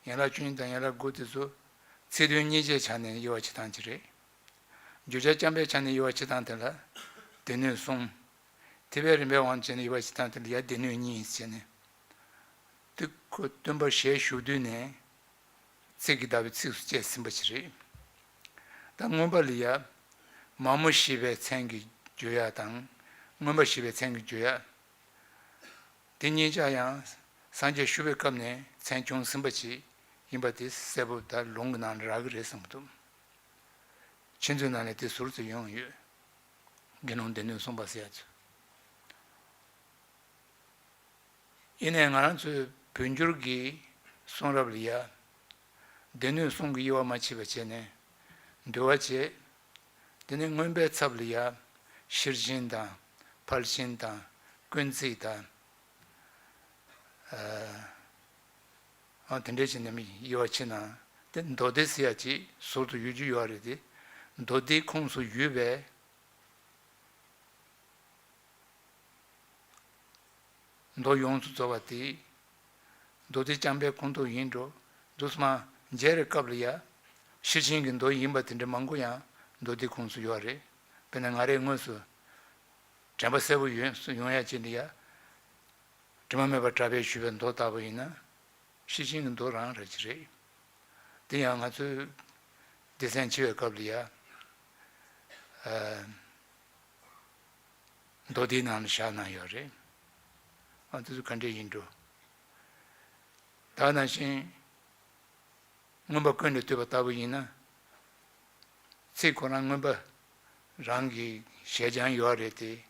ཡན་ལག་བཅུ་གཉིས་དང་ཡན་ལག་དགུ་དེ་ཚོ་ཚིག་དོན་གཉིས་ཆའི་ཆ་ནས་དབྱེ་བ་ཕྱེ་སྟངས་ཅིག་རེད། བརྗོད་བྱ་རྐྱང་པའི་ཆ་ནས་དབྱེ་བ་ཕྱེ་སྟངས་དེ་ལ་སྡེ་སྣོད་གསུམ། ཐེག་པའི་རིམ་པའི་དབང་དུ་བྱས་ནས་དབྱེ་བ་ཕྱེ་སྟངས་དེ་ལ་ཡ་སྡེ་སྣོད་གཉིས་ཟེར་ནས། དེ་ཁོ་སྟོན་པ་ཞལ་བཞུགས་དུས་ནས་ཚིག་གིས་བརྡ་བའི་ཚིགས་སུ་བཅད་ཟིན་པ་ཞིག་རེད། ད་མངོན་པ་ལ་ཡ། མ་མོ་ཞེས་པའི་མཚན་གྱི་བརྗོད་ཡ་དང་། མངོན་པ་ཞེས་པའི་མཚན་གྱི་བརྗོད་ཡ། དེ་གཉིས་ཆ་ཡང་སངས་རྒྱས་བཞུགས་པའི་སྐབས་ནས་མཚན་བྱུང་ཟིན་པ་ཞིག་ཡིན་པ་དེ་གསལ་པོ་ད་ལུང་གི་ནང་ལ་རག་གི་རེད་བསམ་གྱི་འདུག། ཕྱིས་འཛིན་ནང་ནས་དེ་ཟུར་དུ་ཡོང་ཡོད། དགེ་སློང་སྡེ་སྣོད་གསུམ་པ་ཟེར་ཡ་ཚོས། ཡིན་ནའི་ང་རང་ཚོའི་བོད་འགྱུར་གྱི་གསུང་རབ་ལ་ཡ། སྡེ་སྣོད་གསུམ་གྱི་དབྱེ་བ་མ་ཕྱེ་བ་བྱས་ནས་འདུལ་བ་བྱས། དེ་ནས་མངོན་པའི་ཚབ་ལ་ཡ། ཤེར་ཕྱིན་དང་། ཕར་ཕྱིན་དང་། ཀུན་བརྩིས་དང་། ཨ། དེ་འདྲའི་ཕྱིན་ནས་མི་དབྱེ་བ་ཕྱེ་ན། དེ་མདོ་སྡེ་ཟེར་ཡ་ཅིག་ཟུར་དུ་ཡོད་རྒྱུ་ཡོད་རེད་དེ། མདོ་སྡེའི་ཁོངས་སུ་ཡོད་པའི་མདོ་ཡོངས་སུ་རྫོགས་པ་དེ། མདོ་སྡེ་རྐྱང་པའི་ཁོངས་གཏོགས་ཡིན་འགྲོ། འདུག་སེ་མར་མཇལ་བའི་སྐབས་ལ་ཡ། ཤེར་ཕྱིན་གྱི་མདོ་ཡིན་པ་དེ་འདྲ་མང་པོ་ཡང་མདོ་སྡེའི་ཁོངས་སུ་ཡོད་རེད། དཔེར་ན་ང་རའི་དངོས་སུ་དྲན་པ་གསལ་པོ་ཡོད་ཡོང་ཡ་ཅིག་འདི་ཡ། དྲི་མ་མེད་པ་གྲགས་པས་ཞུས་པའི་མདོ་ལྟ་བུ་ཡིན་ན། ཤེར་ཕྱིན་གྱི་མདོ་རང་རེད་ཀྱི་རེད། དེ་ཡང་ང་ཚོས་སྡེ་ཚན་ཕྱེ་བའི་སྐབས་ལ་ཡ། ཨ། མདོ་སྡེའི་ནང་ལ་བཞག་གནང་ཡོད་རེད། ཨ། དེ་ཚོ་ག་འདྲས་ཡིན་འགྲོ། ད་ནང་བཞིན་མངོན་པ་ཀུན་ལས་བཏུས་པ་ལྟ་བུ་ཡིན་ན། ཚིག་ཁོ་རང་མངོན་པ་རང་གི་ཞལ་སྦྱང་ཡོད་རེད་དེ།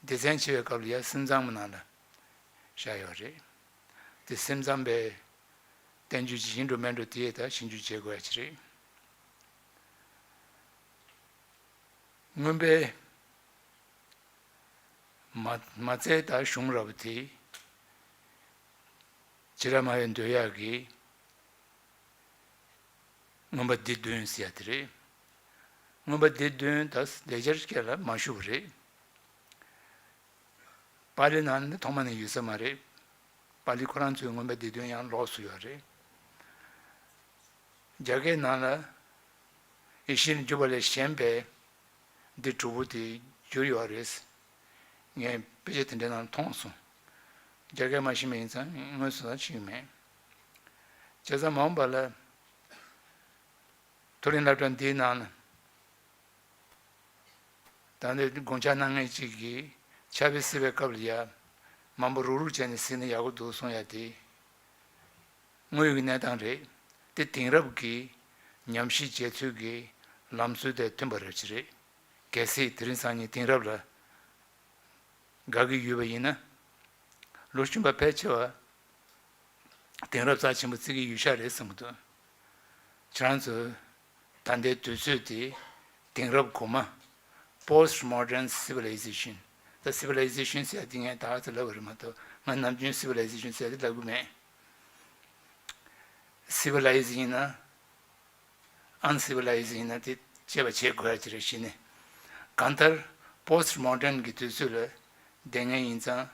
སྡེ་ཚན་ཕྱེ་བའི་སྐབས་ལ་ཡ་སེམས་ཙམ་ནང་ལ་བཞག་ཡོད་རེད། དེ་སེམས་ཙམ་པའི་བསྟན་བཅོས་ཅིག་ཡིན་འགྲོ་མིན་འགྲོ་དེ་ད་ཞིབ་འཇུག་བྱེད་དགོས་ཡ་ཅིག་རེད། མངོན་པའི་མ་མ་བཙལ་ད་གཞུང་རབ་དེ། བྱེ་བྲག་སྨྲ་བས་འདོད་ཡག་གི་མངོན་པ་སྡེ་བདུན་ཟེར་ཡ་དེ་རེད། མངོན་པ་སྡེ་བདུན་ད་ལེགས་སྦྱར་སྐད་ལ་མ་ཞུགས་པ་རེད། པཱ་ལི་ནང་ནས་ཐོག་མ་ནས་ཡོད་ས་མ་རེད། པཱ་ལི་ཁོ་རང་ཚོའི་མངོན་པ་སྡེ་བདུན་ཡང་ལོགས་སུ་ཡོད་རེད། རྒྱ་སྐད་ནང་ལ་ཡེ་ཤེས་ལ་འཇུག་པ་ལས་གཞན་པའི་སྡེ་དྲུག་པོ་དེ་བསྒྱུར་ཡོད་རེད། ངས་དཔེ་ཆ་དེ་འདྲའི་ནང་མཐོང་སོང་། རྒྱ་སྐད་མ་ཤེས་པ་ཡིན་ཙང་དངོས་སུ་ད་ཤེས་ཀྱི་མེད། བྱས་ཙང་མ་འོངས་པ་ལ། མཐོ་རིམ་སློབ་གྲྭ་འདིའི་ནང་ན། ད་ནི་དགོངས་འཆར་གནང་མཁན་གཅིག་གིས་ཕྱག་དཔེ་གཟིགས་པའི་སྐབས་ལ་ཡ། མང་པོ་རུག་རུག་བྱས་ནས་གཟིགས་ན་ཡག་པོ་འདུག་གསུང་ཡ་དེ། དངོས་ཡོད་ཀྱི་གནས་སྟངས་རེད། དེ་དེང་རབས་ཀྱི་ཉམས་ཞིབ་བྱེད་ཚུལ་གྱི་ལམ་སྲོལ་དང་མཐུན་པ་རེད་ཅི་རེད། གལ་སྲིད་དེ་རིང་སང་ཉིན་དེང་རབས་ལ་དགའ་གི་ཡོད་པ་ཡིན་ན། ལོ་གཞོན་པ་ཕལ་ཆེ་བ་དེང་རབས་རྩ་ཆེན་པོ་བརྩི་གི་ཡོད་ཤག་རེད་བསམ་གི་འདུག། ཁྱེད་རང་ཚོ་ད་ལྟའི་དུས་ཚོད་དེ་དེང་རབས་གོང་མ། Post Modern Civilization། ད་Civilization་ཟེར་ཡ་དེ་ངས་ད་ག་ཚོད་ལབ་པ་རེད་མ་གཏོགས་ང་ནམ་རྒྱུན་Civilization་ཟེར་ཡ་དེ་ལབ་གི་མེད། Civilized་ཡིན་ན། Uncivilized་ཡིན་ན་དེ་དཔྱད་པ་བྱེད་དགོས་ཡ་ཅིག་རེད་གཞི་ནས། གང་ལྟར་Post Modern་གི་དུས་ཚོད་ལ་བསྡད་མཁན་ཡིན་ཙང་།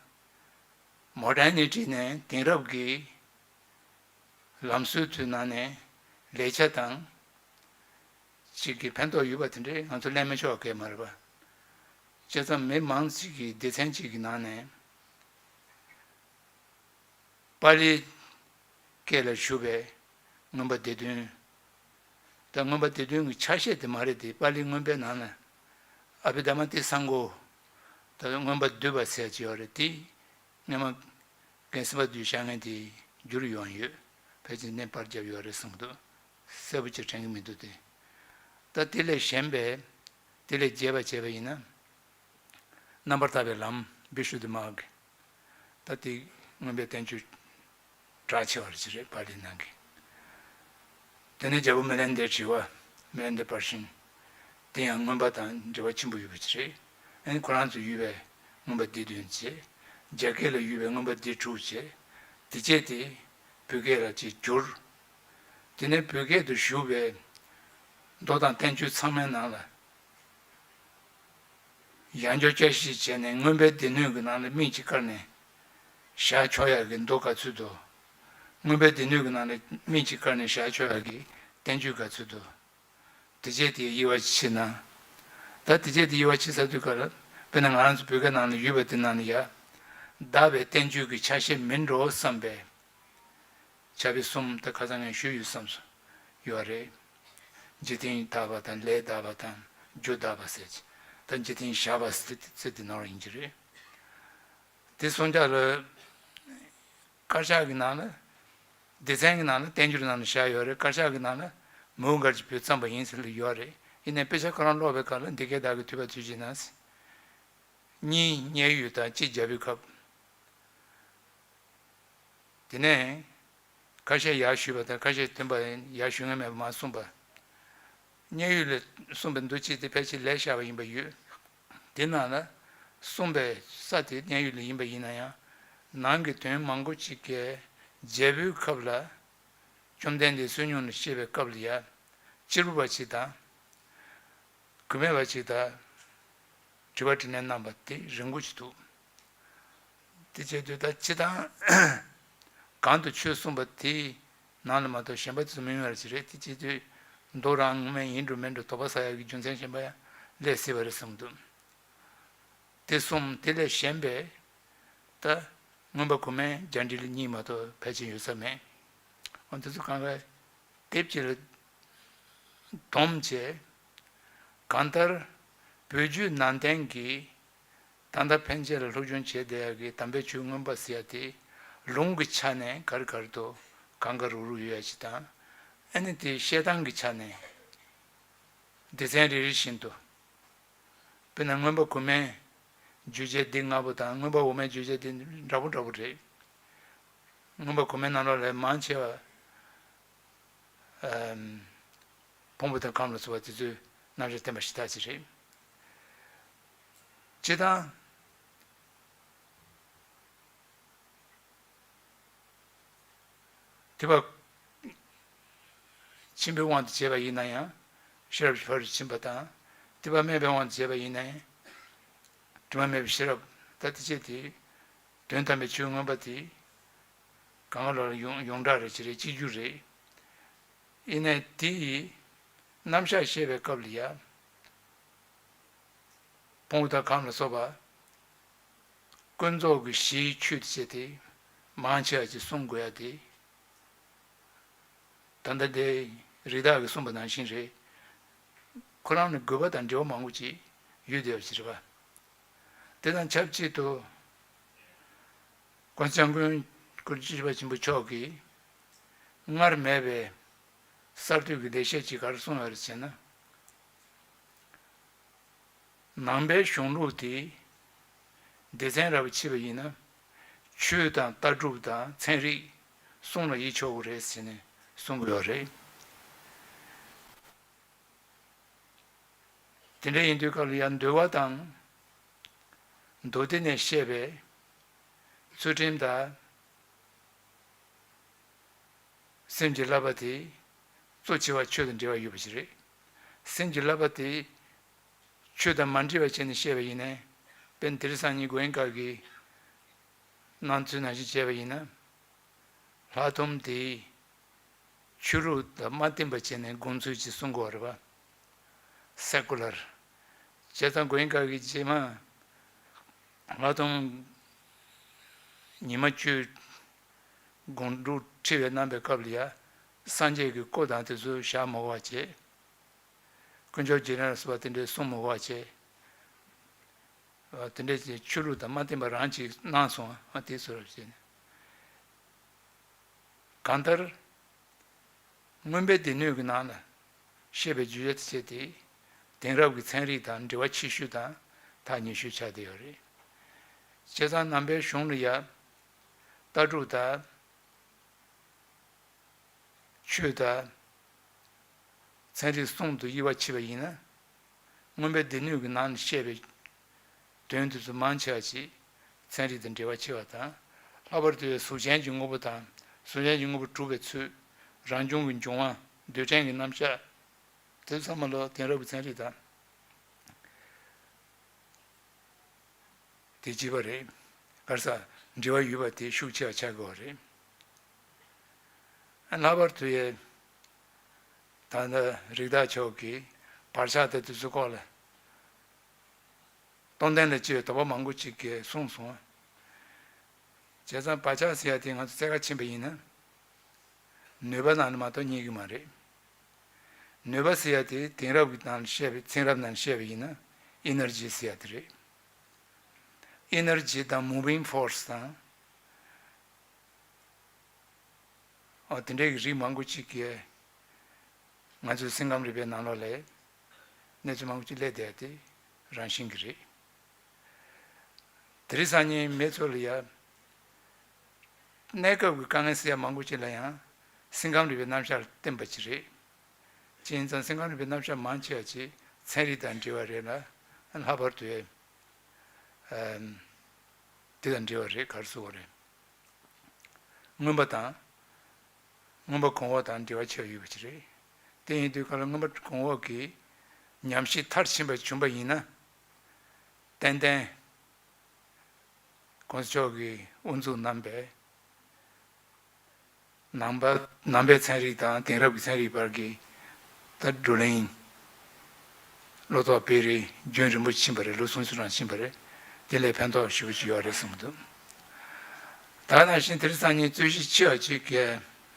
Modernity་ནས་དེང་རབས་ཀྱི་ལམ་སྲོལ་དེའི་ནང་ནས་ལེགས་ཆ་དང་། ཅིག་གི་ཕན་ཐོགས་ཡོད་པ་དེ་འདྲས་ང་ཚོ་ལེན་མི་ཆོག་གི་མ་རེད་པ། བྱས་ཙང་མི་མང་ཅིག་གིས་སྡེ་ཚན་ཅིག་གི་ནང་ནས་ པཱ་ལིའི་སྐད་ལ་བཞུགས་པའི་མངོན་པ་སྡེ་བདུན། ད་མངོན་པ་སྡེ་བདུན་གྱི་ཆ་ཤས་དེ་མ་རེད་དེ། པཱ་ལིའི་མངོན་པའི་ནང་ན་ཨ་བྷི་དྷརྨ་ཏི་སཾ་ཕོ། ད་མངོན་པ་བསྡུས་པ་ཟེར་གྱི་ཡོད་རེད་དེ། སྔོན་མ་རྒན་སེམས་དཔའ་བསྡུས་བཞག་མཁན་དེ་འགྱུར་ཡོང་ཡོད། ཕལ་ཆེར་གནས་སྤར་བརྒྱབ་ཡོད་རེད་བསམ་གྱི་འདུག་གསལ་པོ་ཅིག་དྲན་གྱི་མི་འདུག་སྟེ། ད་དེ་ལས་གཞན་པའི་དེ་ལས་རྒྱས་པ་བྱས་པ་ཡིན་ན། རྣམ་པར་ཐར་པའི་ལམ་བི་ཤུདྡྷི་མཱརྒ། ད་དེ་མངོན་པའི་བསྟན་བཅོས་གྲགས་ཆེ་བ་ཅིག་རེད། པཱ་ལིའི་ནང་གི། དེ་ནས་རྒྱལ་པོ་མི་ལན་དེའི་དྲི་བ། མི་ལན་དེ་པར་ཤིང་། དེ་ཡང་མངོན་པ་དང་འབྲེལ་བ་ཆེན་པོ་ཡོད་པ་ཅིག་རེད། ཨ་ནི་ཁོ་རང་ཚོ་ཡོད་པའི་མངོན་པ་སྡེ་བདུན་བྱས། རྒྱ་སྐད་ལ་ཡོད་པའི་མངོན་པ་སྡེ་དྲུག་བྱས། དེ་རྗེས་དེ་བོད་སྐད་ལ་ཅིག་བསྒྱུར། དེ་ནས་བོད་སྐད་དུ་ཞུགས་པའི་མདོ་དང་བསྟན་བཅོས་ཚང་མའི་ནང་ལ། ཡང་བསྐྱར་བསྐྱར་ཞིབ་བྱས་ནས་མངོན་པའི་སྡེ་སྣོད་ཀྱི་ནང་ལ་མིང་གཅིག་བཀར་ནས་བཞག་ཆོག་ཡག་གི་མདོ་ག་ཚོད་འདུག་མངོན་པའི་སྡེ་སྣོད་ཀྱི་ནང་ལ་མིང་གཅིག་བཀར་ནས་བཞག་ཆོག་ཡག་གི་བསྟན་བཅོས་ག་ཚོད་འདུག་དེ་རྗེས་དེའི་དབྱེ་བ་ཕྱེ་ན། ད་དེ་རྗེས་དེའི་དབྱེ་བ་ཕྱེ་ཚར་དུས་སྐབས་ལ། དཔེར་ན་ང་རང་ཚོ་བོད་སྐད་ནང་ལ་ཡོད་པ་དེ་ནང་ལ་ཡ། བརྡ་པའི་བསྟན་བཅོས་ཀྱི་ཆ་ཤས་མིན་འགྲོ་བསམ་པའི། བྱ་བའི་གསུམ་ད་ཁ་སང་ངས་ཞུས་ཡོད་བསམ་སོང་། ཡོད་རེད། འཇིག་རྟེན་དག་པ་དང་ལས་དག་པ་དང་རྒྱུ་དག་པ་ཟེར་གྱི། ད་འཇིག་རྟེན་བཞག་པ་ཟེར་ཟེར་དེ་ནོར་ཡིན་གྱི་རེད། དེ་སོང་ཙང་ལ་དཀར་ཆག་གི་ནང་ལ། སྡེ་ཚན་གྱི་ནང་ལ་བསྟན་འགྱུར་ནང་ལ་བཞག་ཡོད་རེད། དཀར་ཆག་གི་ནང་ལ་མོའུ་འགལ་གྱི་བུས་བརྩམས་པ་ཡིན་ཟེར་ལ་ཡོད་རེད། ཡིན་ནའི་དཔེ་ཆ་ཁོ་རང་ཀློག་པའི་སྐབས་ལ་འདི་སྐད་བདག་གིས་ཐོས་པ་ཐོས་ཀྱིས་ན། གཉིས་མཉན་ཡོད་དང་གཅིག་རྒྱལ་པོའི་ཁབ། དེ་ནས་ཁ་ཤས་ཡར་ཞུས་པ་དང་ཁ་ཤས་ཐོན་པ་ཡར་ཞུ་མཁན་མེད་པ་མར་གསུངས་པ། མཉན་ཡོད་ལ་གསུངས་པའི་མདོ་གཅིག་དེ་ཕལ་ཆེར་ལས་བཞག་པ་ཡིན་པ་ཡོད། དེ་ནང་ལ་གསུངས་པའི་ས་དེ་མཉན་ཡོད་ལ་ཡིན་པ་ཡིན་ན་ཡང་། ནང་གི་དོན་མང་པོ་ཅིག་གིས་རྒྱལ་པོའི་ཁབ་ལ། བཅོམ་ལྡན་འདས་བསོད་སྙོམས་ལ་གཤེགས་པའི་སྐབས་ལ་ཡ། གཅེར་བུ་པ་ཅིག་དང་། གུས་མེད་པ་ཅིག་དང་། དྲི་བ་དྲིས་ལན་གནང་བ་དེ་རིང་པོ་ཞིག་འདུག་དེ་བྱེད་དུས་ད་སྤྱིར་བཏང་། གང་དུ་ཆོས་གསུངས་པ་དེའི་ནང་ལ་མ་གཏོགས་གཞན་པ་དེ་ཚོ་མི་ཡོང་བ་ཞིག་རེད། དེ་བྱེད་དུས་མདོ་རང་ངོ་མ་ཡིན་འགྲོ་མིན་འགྲོ་དོགས་པ་ཟ་ཡག་གི་རྒྱུ་མཚན་གཞན་པ་ཡང་སླེབས་སྲིད་པ་རེད་བསམ་འདུག་དེ་གསུམ་དེ་ལས་གཞན་པའི་ད་མངོན་པ་གོང་མའི་རྒྱ་འགྲེལ་གཉིས་མ་གཏོགས་ཕལ་ཆེར་ཡོད་ས་མེད། འོ་དེ་ཚོ་གང་ག་དེབ་ཅིག་ལ་བསྡོམས་བྱས། གང་ལྟར་བོད་བརྒྱུད་ནང་བསྟན་གྱི་ད་ལྟ་ཕན་ཆད་ལ་སློབ་སྦྱོང་བྱས་བསྡད་ཡག་གི་དམ་པའི་ཆོས་མངོན་པ་ཟེར་ཡག་དེ་ལུང་གི་ཆ་ནས་ག་རེ་ག་རེ་འདུག་གང་ག་རུག་རུག་ཡོད་ཡག་ཅིག་དང་། ཨ་ནི་དེ་བཤད་སྟངས་ཀྱི་ཆ་ནས་སྡེ་ཚན་རེ་རེ་བཞིན་དུ། དཔེར་ན་མངོན་པ་གོང་མའི་བརྗོད་བྱ་འདི་ལྔ་པོ་དང་མངོན་པ་འོག་མའི་བརྗོད་བྱ་འདི་འདྲ་པོ་འདྲ་པོ་རེད། མངོན་པ་གོང་མའི་ནང་ལོགས་ལ་མང་ཆེ་བ། ཨམ། ཕུང་པོ་དང་ཁམས་ལ་སོགས་པ་དེ་ཚོའི་རྣམ་གཞག་བསྟན་པ་ཞེ་དྲག་ཅིག་རེད། སྤྱིར་བཏང་། ཐེག་པ་ཆེན་པོའི་དབང་དུ་བྱས་པ་ཡིན་ན་ཡང་ཤེས་རབ་ཀྱི་ཕ་རོལ་ཏུ་ཕྱིན་པ་དང་། ཐེག་པ་དམན་པའི་དབང་དུ་བྱས་པ་ཡིན་ན་ཡང་དྲི་མ་མེད་པའི་ཤེས་རབ། ད་དེ་བྱས་ཏེ་དོན་དམ་པའི་ཆོས་མངོན་པ་དེ་གང་ག་ལ་ཡོངས་ཡོངས་གྲགས་རེད། ཅི་རེད། གཅིག་གྱུར་རེད། ཡིན་ནའི་དེ་ཡི་རྣམ་གཞག་བཤད་པའི་སྐབས་ལ་ཡང་། ཕུང་པོ་དང་ཁམས་ལ་སོགས་པ་ཀུན་རྫོབ་ཀྱི་གཞིའི་ཆོས་དེ་བྱས་ཏེ་མང་ཆེ་བ་ཅིག་གསུང་དགོས་ཡ་དེ། ད་ལྟ་དེ་རི་དྭགས་ཀྱིས་གསུངས་པ་ནང་བཞིན་རེད། ཁོ་རང་ལ་དགོས་པ་དང་འབྲེལ་བ་མང་པོ་ཅིག་ཡོད་བསྡད་པ་ཅིག་རེད་པ། དེ་དང་ཆབས་ཅིག་ཏུ། ༸གོང་ས་༸སྐྱབས་མགོན་སྐུ་ཕྲེང་བཅུ་བཞི་པ་ཆེན་པོ་མཆོག་གིས་སྔར་མེད་པའི་གསར་གཏོད་ཀྱི་ལེགས་བཤད་ཅིག་ག་རེ་གསུངས་ཡོད་རེད་ཟེར་ན། ནང་པའི་གཞུང་ལུགས་དེ་སྡེ་ཚན་ར་བ་ཕྱེ་བ་ཡིན་ན། ཆོས་དང་ལྟ་གྲུབ་དང་ཚན་རིག་གསུམ་ལ་དབྱེ་ཆོག་གི་རེད་ཟེར་ནས་གསུང་གི་ཡོད་རེད། དེ་འདྲ་ཡིན་དུས་སྐབས་ལ་ཡང་འདུལ་བ་དང་། མདོ་སྡེ་ནས་བཤད་པའི་ཚུལ་ཁྲིམས་དང་། སེམས་ཀྱི་བསླབ་པ་དེ་གཙོ་ཆེ་བ་ཆོས་དང་འབྲེལ་བ་ཡོད་པ་ཞིག་རེད། སེམས་ཀྱི་བསླབ་པ་དེ་ཆོས་དང་མ་འདྲེས་པ་བྱས་ནས་བཤད་པ་ཡིན་ན། དཔེར་ན་དེང་སང་ཉིན་གོ་ཡིན་ཀ་གི་གནང་ཚུལ་ནང་བཞིན་བྱས་པ་ཡིན་ན། ལྷག་རྡུམ་དེ་ཆོས་ལུགས་དང་མ་བསྟུན་པ་བྱས་ནས་དགོངས་ཚུལ་ཅིག་གསུང་དགོས་པ་རེད་པ། སེ་ཀུ་ལར། བྱས་ཙང་གོ་ཡིན་ཀ་གི་རྗེས་མ་ལྷག་རྡུམ་ཉི་མ་བཅུ། སྒོམ་སྒྲུབ་ཁྲིད་པའི་གནང་པའི་སྐབས་ལ་ཡ། སངས་རྒྱས་ཀྱི་སྐུ་དང་དེ་ཚོ་བཞག་མི་དགོས་པ་བྱས། དཀོན་མཆོག་རྗེས་དྲན་ལ་སོགས་པ་དེ་འདྲའི་གསུང་མི་དགོས་པ་བྱས། དེ་འདྲའི་ཆོས་ལུགས་དང་མ་བསྟུན་པ་རང་གཅིག་གནང་སོང་བ་དེ་ཚོ་རེད་བྱས་ནས། གང་ལྟར། མངོན་པའི་སྡེ་སྣོད་ཀྱི་ནང་ལ་བཤད་པའི་བརྗོད་བྱ་དེ་བྱས་ཏེ། དེང་རབས་ཀྱི་ཚན་རིག་དང་འབྲེལ་བ་ཆེ་ཤོས་དང་ཐག་ཉེ་ཤོས་ཆགས་བསྡད་ཡོད་རེད། བྱས་ཙང་ནང་པའི་གཞུང་ལ་ཡ། ལྟ་གྲུབ་དང་། ཆོས་དང་། ཚན་རིག་གསུམ་དུ་དབྱེ་བ་ཕྱེ་བ་ཡིན་ན། མངོན་པའི་སྡེ་སྣོད་ཀྱི་ནང་ནས་བཤད་པའི་དོན་དེ་ཚོ་མང་ཆེ་བ་ཞིག་ཚན་རིག་དང་འབྲེལ་བ་ཆེ་བ་དང་། ལྷག་པར་དུ་གཟུགས་ཅན་གྱི་དངོས་པོ་དང་། གཟུགས་ཅན་གྱི་དངོས་པོ་གྲུབ་པའི་ཚུལ། རང་བྱུང་གི་འབྱུང་བ། འདོད་ཆེན་གྱི་རྣམ་གཞག་དེ་ཚང་མ་ལ་དེང་རབས་ཀྱི་ཚན་རིག་དང་། དེ་གཅིག་པ་རེད། ག་རེ་ཟེར། འབྲེལ་བ་ཡོད་པ་དེ་ཤུགས་ཆེ་བ་ཆགས་དགོས་པ་རེད། ལྷག་པར་དུ་ཡ། ད་ལྟ་རིགས་བདག་མཆོག་གིས་བག་ཆགས་དང་དེ་ཚོའི་སྐོར་ལ། སྟོང་བསྟན་ལ་སྐྱེ་བའི་དོགས་པ་མང་པོ་ཅིག་གིས་གསུངས་སོང་། བྱས་ཙང་བག་ཆགས་ཟེར་ཡ་དེ་ང་ཚོ་རྩེ་ག་ཕྱིན་པ་ཡིན་ན། ནུས་པ་ནང་ནས་མ་གཏོགས་རྙེད་ཀྱི་མ་རེད། ནུས་པ་ཟེར་ཡ་དེ་དེང་རབས་ཀྱི་ནང་བཤད་པའི། ཚན་རབས་ནང་བཤད་པ་ཡིན་ན་ཨེ་ནར་ཇི་ཟེར་ཡ་དེ་རེད། ཨེ་ནར་ཇི་དང་མུ་བིང་ཕོར་སི་དང་། ཨོ། དེ་འདྲའི་རིགས་མང་པོ་ཅིག་གིས་ང་ཚོའི་སེམས་ཁམས་རིག་པའི་ནང་ལོགས་ལ་གནས་ཚུལ་མང་པོ་ཅིག་སླེབས་བསྡད་དེ་རང་བཞིན་གྱི་རེད། དེ་རིང་སང་ཉིན་མི་ཚོ་ལ་ཡ། གནས་སྐབས་ཀྱི་དཀའ་ངལ་སེལ་ཡ་མང་པོ་ཅིག་ལ་ཡང་སེམས་ཁམས་རིག་པའི་རྣམ་གཞག་ལ་བརྟེན་པ་ཅིག་རེད། བྱས་ཙང་སེམས་ཁམས་རིག་པའི་རྣམ་གཞག་མང་ཆེ་བ་ཅིག་ཚན་རིག་དང་འབྲེལ་བ་རེད་ལ། ལྷག་པར་དུ་ཨེམ། དེ་དང་འབྲེལ་བ་རེད། ག་རེ་ཟེར་དགོས་རེད། མངོན་པ་དང་། མངོན་པ་གོང་འོག་དང་འབྲེལ་བ་ཆེ་བ་ཡོད་པ་ཅིག་རེད། དེ་ཡིན་དུས་ག་ལ་མངོན་པ་གོང་འོག་གི་ཉམས་ཞིབ་མཐར་ཕྱིན་པ་བྱུང་པ་ཡིན་ན། ཏན་ཏན་༸གོང་ས་མཆོག་གིས་དབུ་འཛུགས་གནང་པའི་ནང་པ། ནང་པའི་ཚན་རིག་དང་དེང་རབས་ཀྱི་ཚན་རིག་བར་གྱི་ད་བགྲོ་གླེང་བློ་ཐོག་སྤེལ་རེས་རྒྱུན་རིང་པོ་ཕྱིན་པ་རེད། ལོ་སུམ་ཅུ་རང་ཕྱིན་པ་རེད། དེ་ལས་ཕན་ཐོགས་ཞེ་པོ་ཅིག་ཡོད་རེད་བསམ་གྱི་འདུག་ད་ག་ནང་བཞིན་དེ་རིང་སང་ཉིན་རྩོད་གཞི་ཆེ་བ་ཅིག་གི་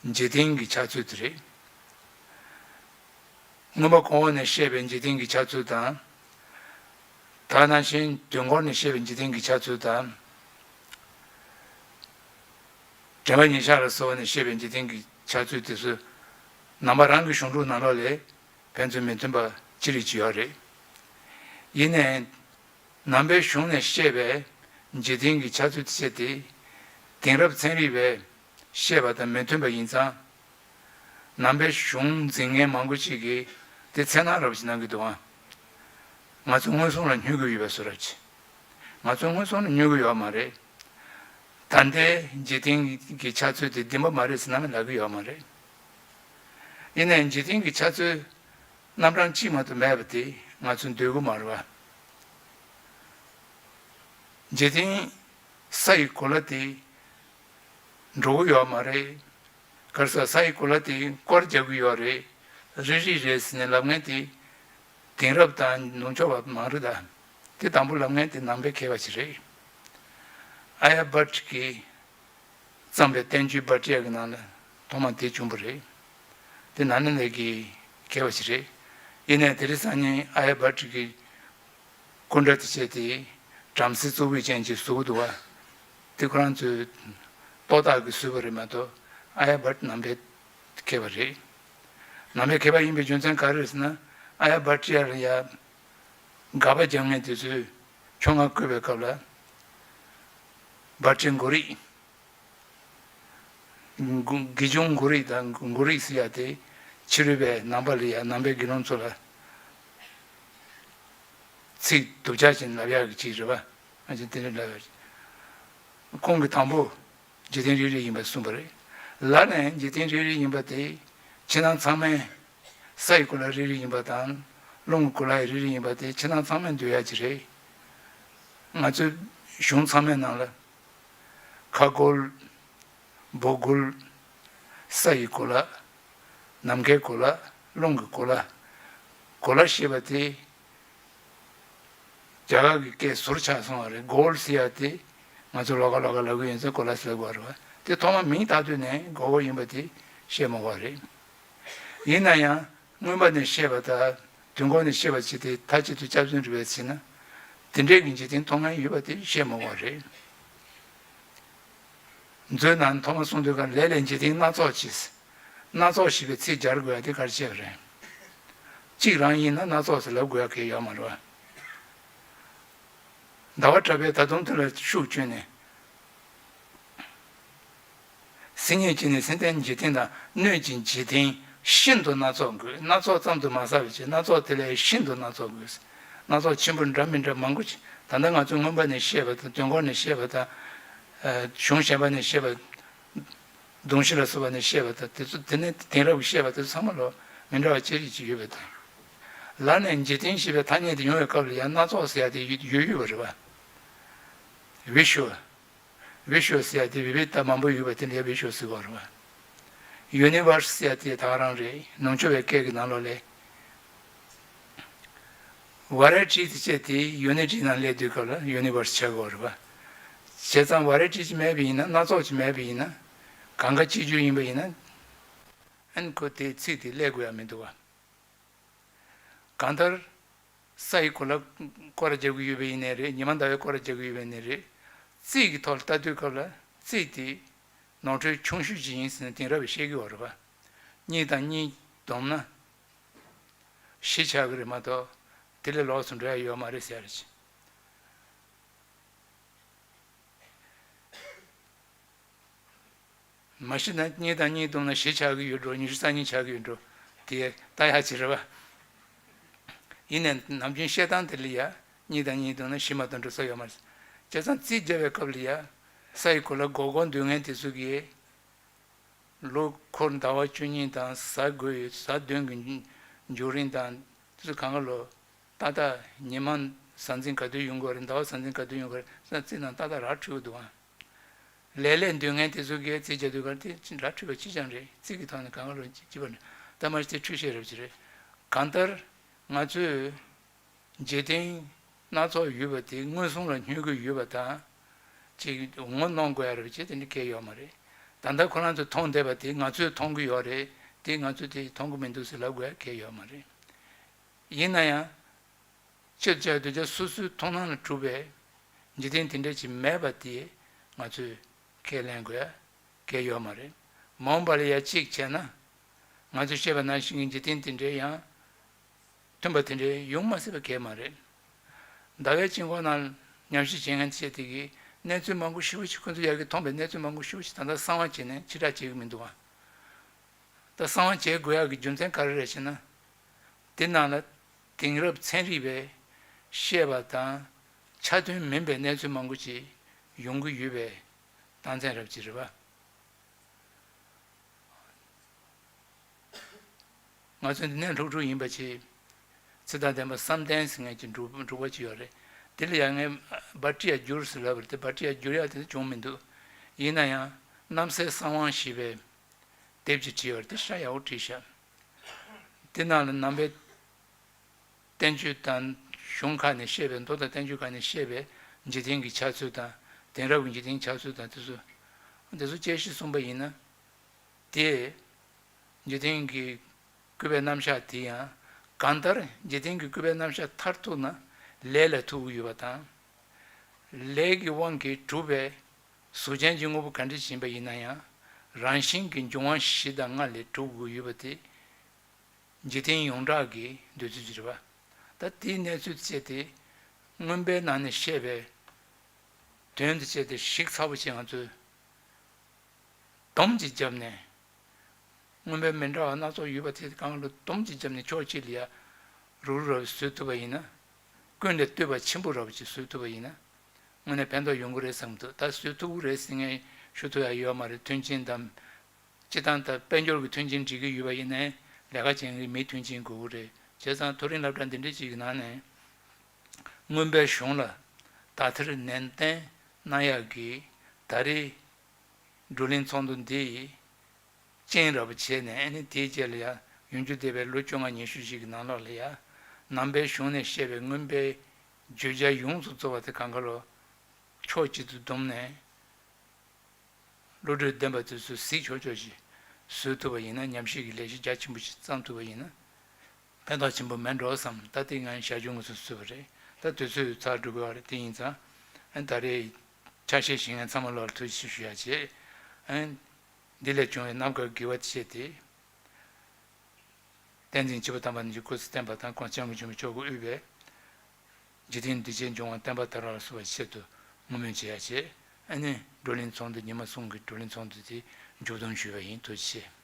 འཇིག་རྟེན་གྱི་ཆགས་ཚུལ་དེ་རེད། མངོན་པ་གོང་འོག་ནས་བཤད་པའི་འཇིག་རྟེན་གྱི་ཆགས་ཚུལ་དང་། ད་ག་ནང་བཞིན་དུས་འཁོར་ནས་བཤད་པའི་འཇིག་རྟེན་གྱི་ཆགས་ཚུལ་དང་། དྲན་པ་ཉེར་བཞག་ལ་སོགས་ནས་བཤད་པའི་འཇིག་རྟེན་གྱི་ཆགས་ཚུལ་དེ་ཚོ་ནང་པ་རང་གི་གཞུང་ལུགས་ནང་ལོགས་ལ་ཕན་ཚུན་མི་མཐུན་པ་ཅི་རིགས་ཅིག་ཡོད་རེད། ཡིན་ནའི། ནང་པའི་གཞུང་ནས་བཤད་པའི་འཇིག་རྟེན་གྱི་ཆགས་ཚུལ་དེ་ཆ་དེ་དེང་རབས་ཚན་རིག་པས་བཤད་པ་དང་མི་མཐུན་པ་ཡིན་ཙང་། ནང་པའི་གཞུང་འཛིན་མཁན་མང་པོ་ཅིག་གིས་དེ་འཚེར་སྣང་རབ་ཅིག་གནང་གི་འདུག་ཨང་། ང་ཚོ་མངོན་སུམ་ལ་སྨྱོ་གི་ཡོད་པའི་བཟོ་འདྲ་ཅིག་ང་ཚོ་མངོན་སུམ་ལ་སྨྱོ་གི་ཡོད་མ་རེད། ད་ལྟའི་འཇིག་རྟེན་གྱི་ཆགས་ཚུལ་དེ་བདེན་པ་མ་རེད་ཟེར་ནམ་ཡང་ལབ་ཀྱི་ཡོད་མ་རེད། ཡིན་ནའི་འཇིག་རྟེན་གྱི་ཆགས་ཚུལ་རྣམ་གྲངས་གཅིག་མ་གཏོགས་མེད་པ་དེ་ང་ཚོས་འདོད་ཀྱི་མ་རེད་པ། འཇིག་རྟེན་ས་ཡི་གོ་ལ་དེ་འགྲོ་གི་ཡོད་མ་རེད། ག་རེ་ཟེར། ས་ཡི་གོ་ལ་དེ་སྐོར་རྒྱག་གི་ཡོད་རེད། རིལ་རིལ་རེད་ཟེར་ནས་ལབ་མཁན་དེ་དེང་རབས་དང་ནུབ་ཕྱོགས་པ་མང་རེད་ད། དེ་དང་པོ་ལབ་མཁན་དེ་ནང་པའི་མཁས་པ་ཞིག་རེད། ཨ་ཡ་བྷཊ་ཀྱིས་བརྩམས་པའི་བསྟན་བཅོས་བྷཊ་ཡ་གི་ནང་ལ་ཐོག་མ་དེ་བྱུང་བ་རེད། དེ་ནང་ནས་ལས་ཀྱི་མཁས་པ་ཞིག་རེད། ཡིན་ནའི་དེ་རིང་སང་ཉིན་ཨ་ཡ་བྷཊ་ཀྱི་སྐུ་འདྲ་དེ་བྱས་ཏེ་བྲམ་ཟེ་གཙུག་ཕུད་ཅན་ཅིག་བཟོ་གི་འདུག་བ། དེ་ཁོ་རང་ཚོས་རྟོག་བཏགས་ཀྱིས་བཟོས་པ་རེད་མ་གཏོགས་ཨ་ཡ་བྷཊ་ནང་པའི་མཁས་པ་རེད། ནང་པའི་མཁས་པ་ཡིན་པའི་རྒྱུ་མཚན་ག་རེ་རེད་ཟེར་ན། ཨ་ཡ་བྷཊ་ཡ་ལ་ཡ་དགག་པ་རྒྱག་མཁན་དེ་ཚོས་ཁྱོད་ང་བཀོད་པའི་སྐབས་ལ་བྷཊ་ཡའི་མགོ་རིལ། དགེ་སྦྱོང་མགོ་རིལ་དང་མགོ་རིལ་ཟེར་ཡ་དེ་ཕྱི་རོལ་པའི་ནང་པ་ལ་ཡ་ནང་པའི་དགེ་སློང་ཚོ་ལ་ཚིག་སྡུག་ཅག་ཅིག་ལབ་ཡག་གི་ཅིག་རེད་པ། ང་ཚོས་དེ་འདྲ་ལབ་ཡག་ཅིག་ཁོང་གིས་དང་པོ་འཇིག་རྟེན་རིལ་རིལ་ཡིན་པ་གསུངས་པ་རེད། ལར་ནས་འཇིག་རྟེན་རིལ་རིལ་ཡིན་པ་དེ་ཕྱི་ནང་ཚང་མས། ས་ཡི་གོ་ལ་རིལ་རིལ་ཡིན་པ་དང་རླུང་གི་གོ་ལ་ཡང་རིལ་རིལ་ཡིན་པ་དེ་ཕྱི་ནང་ཚང་མས་འདོད་ཡག་ཅིག་རེད། ང་ཚོའི་གཞུང་ཚང་མའི་ནང་ལ་ཁ་སྒོར། སྦུག་སྒོར། ས་ཡི་གོ་ལ། ནམ་མཁའི་གོ་ལ། རླུང་གི་གོ་ལ། གོ་ལ་ཞེས་པ་དེ་རྒྱ་གར་གྱི་སྐད་ཟུར་ཆག་སོང་བ་རེད། སྒོར་ཟེར་ཡག་དེ་ང་ཚོ་ལོགས་ཀ་ལོགས་ཀ་ལབ་ཀྱི་ཡོད་ཚད་གོ་ལ་ཟེར་དགོས་རེད་བ། དེ་ཐོག་མ་མིང་བཏགས་དུས་ནས་མགོ་སྐོར་ཡིན་པ་དེ་བཤད་མ་དགོས་རེད། ཡིན་ན་ཡང་མངོན་པ་ནས་བཤད་པ་དང་དུས་འཁོར་ནས་བཤད་པ་བྱས་ཏེ་མཐའ་གཅིག་ཏུ་སྐྱབས་བརྩོན་རིགས་པས་ཕྱེ་ན། དེ་འདྲའི་གི་འཇིག་རྟེན་མཐོང་མཁན་ཡོད་པ་དེ་བཤད་མ་དགོས་རེད། མཛོད་ནང་ཐོག་མ་གསུངས་དུས་ཀ་ལས་ལས་འཇིག་རྟེན་སྣ་ཚོགས་ཀྱིས། སྣ་ཚོགས་ཞེས་པའི་ཚིག་སྦྱར་དགོས་ཡ་དེ་ག་རེ་བྱས་པ་རེད། གཅིག་རང་ཡིན་ན་སྣ་ཚོགས་སུ་ལབ་དགོས་ཡ་གལ་ཡོད་མ་རེད་བ། ཟླ་བ་གྲགས་པས་ད་དུང་དེ་ལ་ཤུགས་བསྐྱོན་ནས། སེམས་ཉིད་ཀྱིས་ནི་སེམས་ལྡན་འཇིག་རྟེན་དང་སྣོད་ཀྱི་འཇིག་རྟེན་ཤིན་ཏུ་སྣ་ཚོགས་དགོས། སྣ་ཚོགས་ཙམ་དུ་མ་ཟད་པའི་ཕྱིར་སྣ་ཚོགས་དེ་ལས་ཤིན་ཏུ་སྣ་ཚོགས་དགོས། སྣ་ཚོགས་ཆེན་པོ་འདྲ་མི་འདྲ་མང་པོ་ཅིག་ད་ལྟ་ང་ཚོས་མངོན་པ་ནས་བཤད་པ་དང་དུས་འཁོར་ནས་བཤད་པ་དང་། གཞུང་གཞན་པ་ནས་བཤད་པ། གདུང་བཞི་ལ་སོགས་པ་ནས་བཤད་པ་དང་དེ་ཚོ་དེ་ནས་དེང་རབས་ཀྱི་བཤད་པ་དེ་ཚོ་ཚང་མ་ལོ་མི་འདྲ་བ་ཅི་རིགས་ཅིག་ཡོད་པ་དང་། ལར་ནས་འཇིག་རྟེན་ཞེས་པའི་ཐ་སྙད་དེ་ཡོང་བའི་སྐབས་ལ་ཡང་སྣ་ཚོགས་ཟེར་ཡ་དེ་ཡོད་ཡོད་ཡོད་པ་རེད་བ། བི་ཤྭ། བི་ཤྭ་ཟེར་ཡ་དེ་བི་བི་ད་མང་པོ་ཡོད་པ་དེ་ལ་ཡ་བི་ཤྭ་ཟེར་བ་རེད་བ། ཡུ་ནི་ཝར་སི་ཟེར་ཡ་དེ་ད་ག་རང་རེད། ནུབ་ཕྱོགས་པའི་སྐད་ཀྱི་ནང་ལོགས་ལས། ཝ་རའི་ཊི་དེ་བྱས་དེ་ཡུ་ནི་ཊི་ནང་སླེབས་དུས་སྐབས་ལ་ཡུ་ནི་ཝར་སི་ཆགས་ཀྱི་ཡོད་རེད་བ། བྱས་ཙང་ཝ་རའི་ཊི་ཅིག་མེད་པ་ཡིན་ན། སྣ་ཚོགས་ཅིག་མེད་པ་ཡིན་ན། གང་ག་གཅིག་གྱུར་ཡིན་པ་ཡིན་ན། ཨན་ཁོ་དེའི་ཚིག་དེ་སླེབས་དགོས་ཡ་མི་འདུག་བ། གང་ལྟར། ས་ཡི་གོ་ལ་སྐོར་ར་རྒྱག་གི་ཡོད་པ་ཡིན་ནའི་རེད། ཉི་མ་ཟླ་བའི་སྐོར་ར་རྒྱག་གི་ཡོད་པ་ཡིན་ནའི་རེད། རྩིས་ཀྱི་ཐོག་ལ་ལྟ་དུས་སྐབས་ལ་རྩིས་དེ་ནོར་འཁྲུལ་ཆུང་ཤོས་ཅིག་ཡིན་ཟེར་ནས་དེང་རབས་པས་བཤད་ཀྱི་ཡོད་རེད་པ། གཉིས་དང་གཉིས་བསྡོམས་ན་བཞི་ཆགས་ཀྱི་རེད་མ་གཏོགས་དེ་ལས་ལོགས་སུ་འགྲོ་ཡ་ཡོད་མ་རེད་ཟེར་ཡ་རེད། མ་གཞི་ན་གཉིས་དང་གཉིས་བསྡོམས་ན་བཞི་ཆགས་ཀྱི་ཡོད་འགྲོ། ཉི་ཤུ་རྩ་གཉིས་ཆགས་ཀྱི་ཡོད་འགྲོ། དེ་ལྟ་ཡག་ཅིག་རེད་བ། ཡིན་ནའི་ནམ་རྒྱུན་བཤད་སྟངས་དེ་ལ་ཡ་གཉིས་དང་གཉིས་བསྡོམས་ན་བཞི་མ་གཏོགས་འགྲོ་ས་ཡོད་མ་རེད། བྱས་ཙང་རྩིས་རྒྱག་པའི་སྐབས་ལ་ཡ་ས་ཡི་གོ་ལ་སྒོར་སྒོར་འདོན་མཁན་དེ་ཚོ་གིས་ལོ་འཁོར་ཟླ་བ་བཅུ་གཉིས་དང་གཟའ་དགུ་ཡི་གཟའ་བདུན་གྱི་འབྱོར་རིམ་དང་དེ་ཚོ་གང་ག་ལོ། ཏག་ཏག་ཉི་མ་གཟའ་འཛིན་ག་དུས་ཡོང་གི་རེད། ཟླ་བ་གཟའ་འཛིན་ག་དུས་ཡོང་གི་རེད་ཟེར་ན་རྩིས་ནང་ཏག་ཏག་ར་འཁྲུལ་གི་འདུག་ཨང་། ལས་ལས་འདོན་མཁན་དེ་ཚོ་གིས་རྩིས་རྒྱག་དུས་ག་དེ་ར་འཁྲུལ་བ་ཅི་ཅང་རེད། རྩིས་ཀྱི་ཐོག་ནས་གང་ག་ལོ་ཅི་བར་ནས་ད་མ་གཞི་དེ་འཁྲུལ་བཤད་རབ་ཅིག་རེད། གང་ལྟར་ང་ཚོས་འཇིག་རྟེན་སྣ་ཚོགས་ཡོད་པ་དེ་མངོན་སུམ་ལ་སྨྱོ་གི་ཡོད་པ་དང་། ཅིག་ངོ་གནོང་དགོས་ཡ་རེད་པ་ཅེས་དེ་འདྲ་གང་ཡོད་མ་རེད། ད་ལྟ་ཁོ་རང་ཚོས་མཐོང་བསྡད་པ་དེ་ང་ཚོས་མཐོང་གི་ཡོད་རེད། དེ་ང་ཚོས་དེ་མཐོང་གི་མི་འདུག་ཟེར་ལབ་དགོས་ཡ་གང་ཡོད་མ་རེད། ཡིན་ན་ཡང་། ཕྱིར་བཅར་དུས་ཀྱང་སོ་སོའི་མཐོང་སྣང་ལ་གྲུབ་པའི་འཇིག་རྟེན་དེ་འདྲ་ཅིག་མེད་པ་དེ་ང་ཚོས་ཁས་ལེན་དགོས་ཡ་གང་ཡོད་མ་རེད། མ་འོངས་པ་ལ་ཡ་གཅིག་བྱས་ན། ང་ཚོས་བཤད་པ་ནང་བཞིན་གྱི་འཇིག་རྟེན་དེ་འདྲའི་ཡང་མཐུན་པ་དེ་འདྲའི་ཡོང་མ་སྲིད་པ་གང་ཡང་མ་རེད། ཟླ་བའི་དཀྱིལ་འཁོར་ནང་ཉམས་ཞིབ་བྱེད་མཁན་བཅས་དེ་གིས་གནས་ཚུལ་མང་པོ་ཞེ་པོ་ཅིག་ཁོ་ཚོ་ཡ་གིས་མཐོང་པའི་གནས་ཚུལ་མང་པོ་ཞེ་པོ་ཅིག་ད་ལྟ་གསང་བ་བྱས་ནས་ཕྱིར་བསྒྲགས་བྱེད་ཀྱི་མི་འདུག་ཨང་། ད་གསང་བ་བྱེད་དགོས་ཡག་གི་རྒྱུ་མཚན་ག་རེ་རེད་ཟེར་ན། དེ་ནང་ལ་དེང་རབས་ཚན་རིག་པས་བཤད་པ་དང་ཆ་མཐུན་མིན་པའི་གནས་ཚུལ་མང་པོ་ཅིག་ཡོང་གི་ཡོད་པའི་རྟགས་མཚན་རབ་ཅིག་རེད་པ། ང་ཚོ་འདི་ནས་སློབ་ཕྲུག་ཡིན་པ་ཆེ། ཚེ་དང་ལྡན་པ་བསམ་གཏན་ཟེར་མཁན་གྱི་འབྲུག་འབྲུག་པ་ཅིག་ཡོད་རེད། དེ་ལ་ཡང་ངས་བྷ་ཊི་ཡ་བསྒྱུར་ཟེར་ལབ་པ་རེད་དེ། བྷ་ཊི་ཡ་བསྒྱུར་ཡག་དེ་འདྲ་བྱུང་མི་འདུག་ཡིན་ན་ཡང་རྣམ་གསལ་གསང་བ་ཞེས་པའི་དེབ་ཅིག་བྲིས་ཡོད་རེད་དེ། ཧྲ་ཡག་པོ་བྲིས་ཤག་དེ་ནང་ལ་ནང་པའི་བསྟན་བཅོས་དང་གཞུང་ཁག་ནས་བཤད་པའི། མདོ་དང་བསྟན་བཅོས་ཁག་ནས་བཤད་པའི་འཇིག་རྟེན་གྱི་ཆགས་ཚུལ་དང་དེང་རབས་ཀྱི་འཇིག་རྟེན་ཆགས་ཚུལ་དང་དེ་ཚོ། དེ་ཚོ་དཔྱད་གཞི་གསུངས་པ་ཡིན་ན། དེ། འཇིག་རྟེན་གྱི་སྐུད་པའི་རྣམ་གཞག་དེ་ཡང་། གང་ལྟར་འཇིག་རྟེན་གྱི་སྐུད་པའི་རྣམ་གཞག་མཐར་ཐུག་ན་ལས་ལ་ཐུག་གི་ཡོད་པ་དང་། ལས་ཀྱི་དབང་གིས་གྲུབ་པའི་གཟུགས་ཅན་གྱི་དངོས་པོ་ག་འདྲ་ཞིག་ཡིན་པ་ཡིན་ན་ཡང་། རང་བཞིན་གྱིས་འབྱུང་བ་བཞི་དང་ལྔ་ལས་གྲུབ་དགོས་ཡོད་པ་དེ། འཇིག་རྟེན་ཡོངས་གྲགས་ཀྱི་འདོད་ཚུལ་ཅིག་རེད་པ། ད་དེའི་གནས་ཚུལ་བཅས་དེ་མངོན་པའི་ནང་ནས་བཤད་པའི་དོན་དེ་བཅས་དེ་ཞིབ་ཚགས་པོ་ཅིག་ང་ཚོས་སྡོམ་ཅིག་བརྒྱབ་ནས། མངོན་པའི་མི་འདྲ་བ་སྣ་ཚོགས་ཡོད་པ་དེ་གང་ལ་སྡོམ་ཅིག་བརྒྱབ་ནས་ཕྱོགས་གཅིག་ལ་ཡ་རུག་རུག་རབ་བཟོ་ཐུབ་པ་ཡིན་ན། ཀུན་ལས་བཏུས་པ་ཆེན་པོ་རབ་ཅིག་བཟོ་ཐུབ་པ་ཡིན་ན། དངོས་གནས་ཕན་ཐོགས་ཡོང་གི་རེད་བསམ་གྱི་འདུག་ད་བཟོ་ཐུབ་ཀྱི་རེད་ཟེར་མཁན་ཞུ་ཐུབ་ཡ་ཡོད་མ་རེད། མཐུན་རྐྱེན་དང་། སྤྱིར་བཏང་ད་དཔལ་འབྱོར་གྱི་མཐུན་རྐྱེན་སྒྲིག་གི་ཡོད་པ་ཡིན་ནའི་ལས་ཀ་བྱེད་མཁན་གྱི་མིའི་མཐུན་རྐྱེན་དགོས་ཀྱི་རེད། བྱས་ཙང་མཐོ་རིམ་སློབ་གྲྭ་འདི་འདྲ་ཅིག་གི་ནང་ནས་མངོན་པའི་གཞུང་ལ་དག་ཐེར་ནན་ཏན་གནང་ཡག་གི་ད་རེས་བགྲོ་གླེང་ཚོགས་འདུ་འདི་རྐྱེན་རབ་བྱས་ནས། ཨ་ནི་དེའི་རྗེས་ལ་ཡང་ཡོན་རྒྱུ་འདས་པའི་ལོ་བཅོ་ལྔ་ཉི་ཤུ་ཞིག་གི་ནང་ལོགས་ལ་ཡང་ནང་པའི་གཞུང་ནས་བཤད་པའི་མངོན་པའི་བརྗོད་བྱ་ཡོངས་སུ་རྫོགས་པ་དེ་གང་ག་ལོ་ཕྱོགས་གཅིག་ཏུ་བསྡོམས་ནས། བློ་གྲོས་ལྡན་པ་དེ་ཚོས་གཟིགས་ཆོག་ཆོག་ཅིག་བཟོ་ཐུབ་པ་ཡིན་ན། ཉམས་ཞིབ་ཀྱི་ལས་གཞི་རྒྱ་ཆེན་པོ་ཞིག་བརྩམས་ཐུབ་པ་ཡིན་ན་ཕན་ཐོགས་ཆེན་པོ་མེད་འགྲོ་བསམ། ད་ལྟའི་ང་ཞར་བྱུང་གི་ཚོ་བཟོས་པ་རེད། ད་དུས་ཚོད་ཚར་འགྲོ་གི་ཡོད་རེད། དེ་ཡིན་ཙང་ཨ་ད་རེས་ཆ་ཤས་ཤིག་ཡང་ཚང་མ་ལོག་ལ་ཐུགས་རྗེ་ཆེ་ཞུ་ཡ་བྱེད། ཨ་འདི་ལས་བྱུང་བའི་རྣམ་དཀར་དགེ་བ་ཆེ་སྟེ། བསྟན་འཛིན་བྱེད་པ་དམ་པ་རྣམས་ཀྱི་སྐུ་ཚེ་བརྟན་པ་དང་། ཁོང་སྐྱབས་མགོན་ཆེན་པོ་མཆོག་གིས་དབུས་པའི་འཇིག་རྟེན་འདུས་བྱས་འབྱུང་བ་བསྟན་པ་དར་བར་སོགས་པའི་ཆེད་དུ་བསྔོ་སྨོན་བྱེད་ཡ་བྱེད། ཨ་ནི་བགྲོ་གླེང་ཚོགས་འདུ་ཉི་མ་གསུམ་གྱི་བགྲོ་གླེང་ཚོགས་འདུ་དེ་མཇུག་སྡོམ་ཞུས་པ་ཡིན། ཐུགས་རྗེ་ཆེ།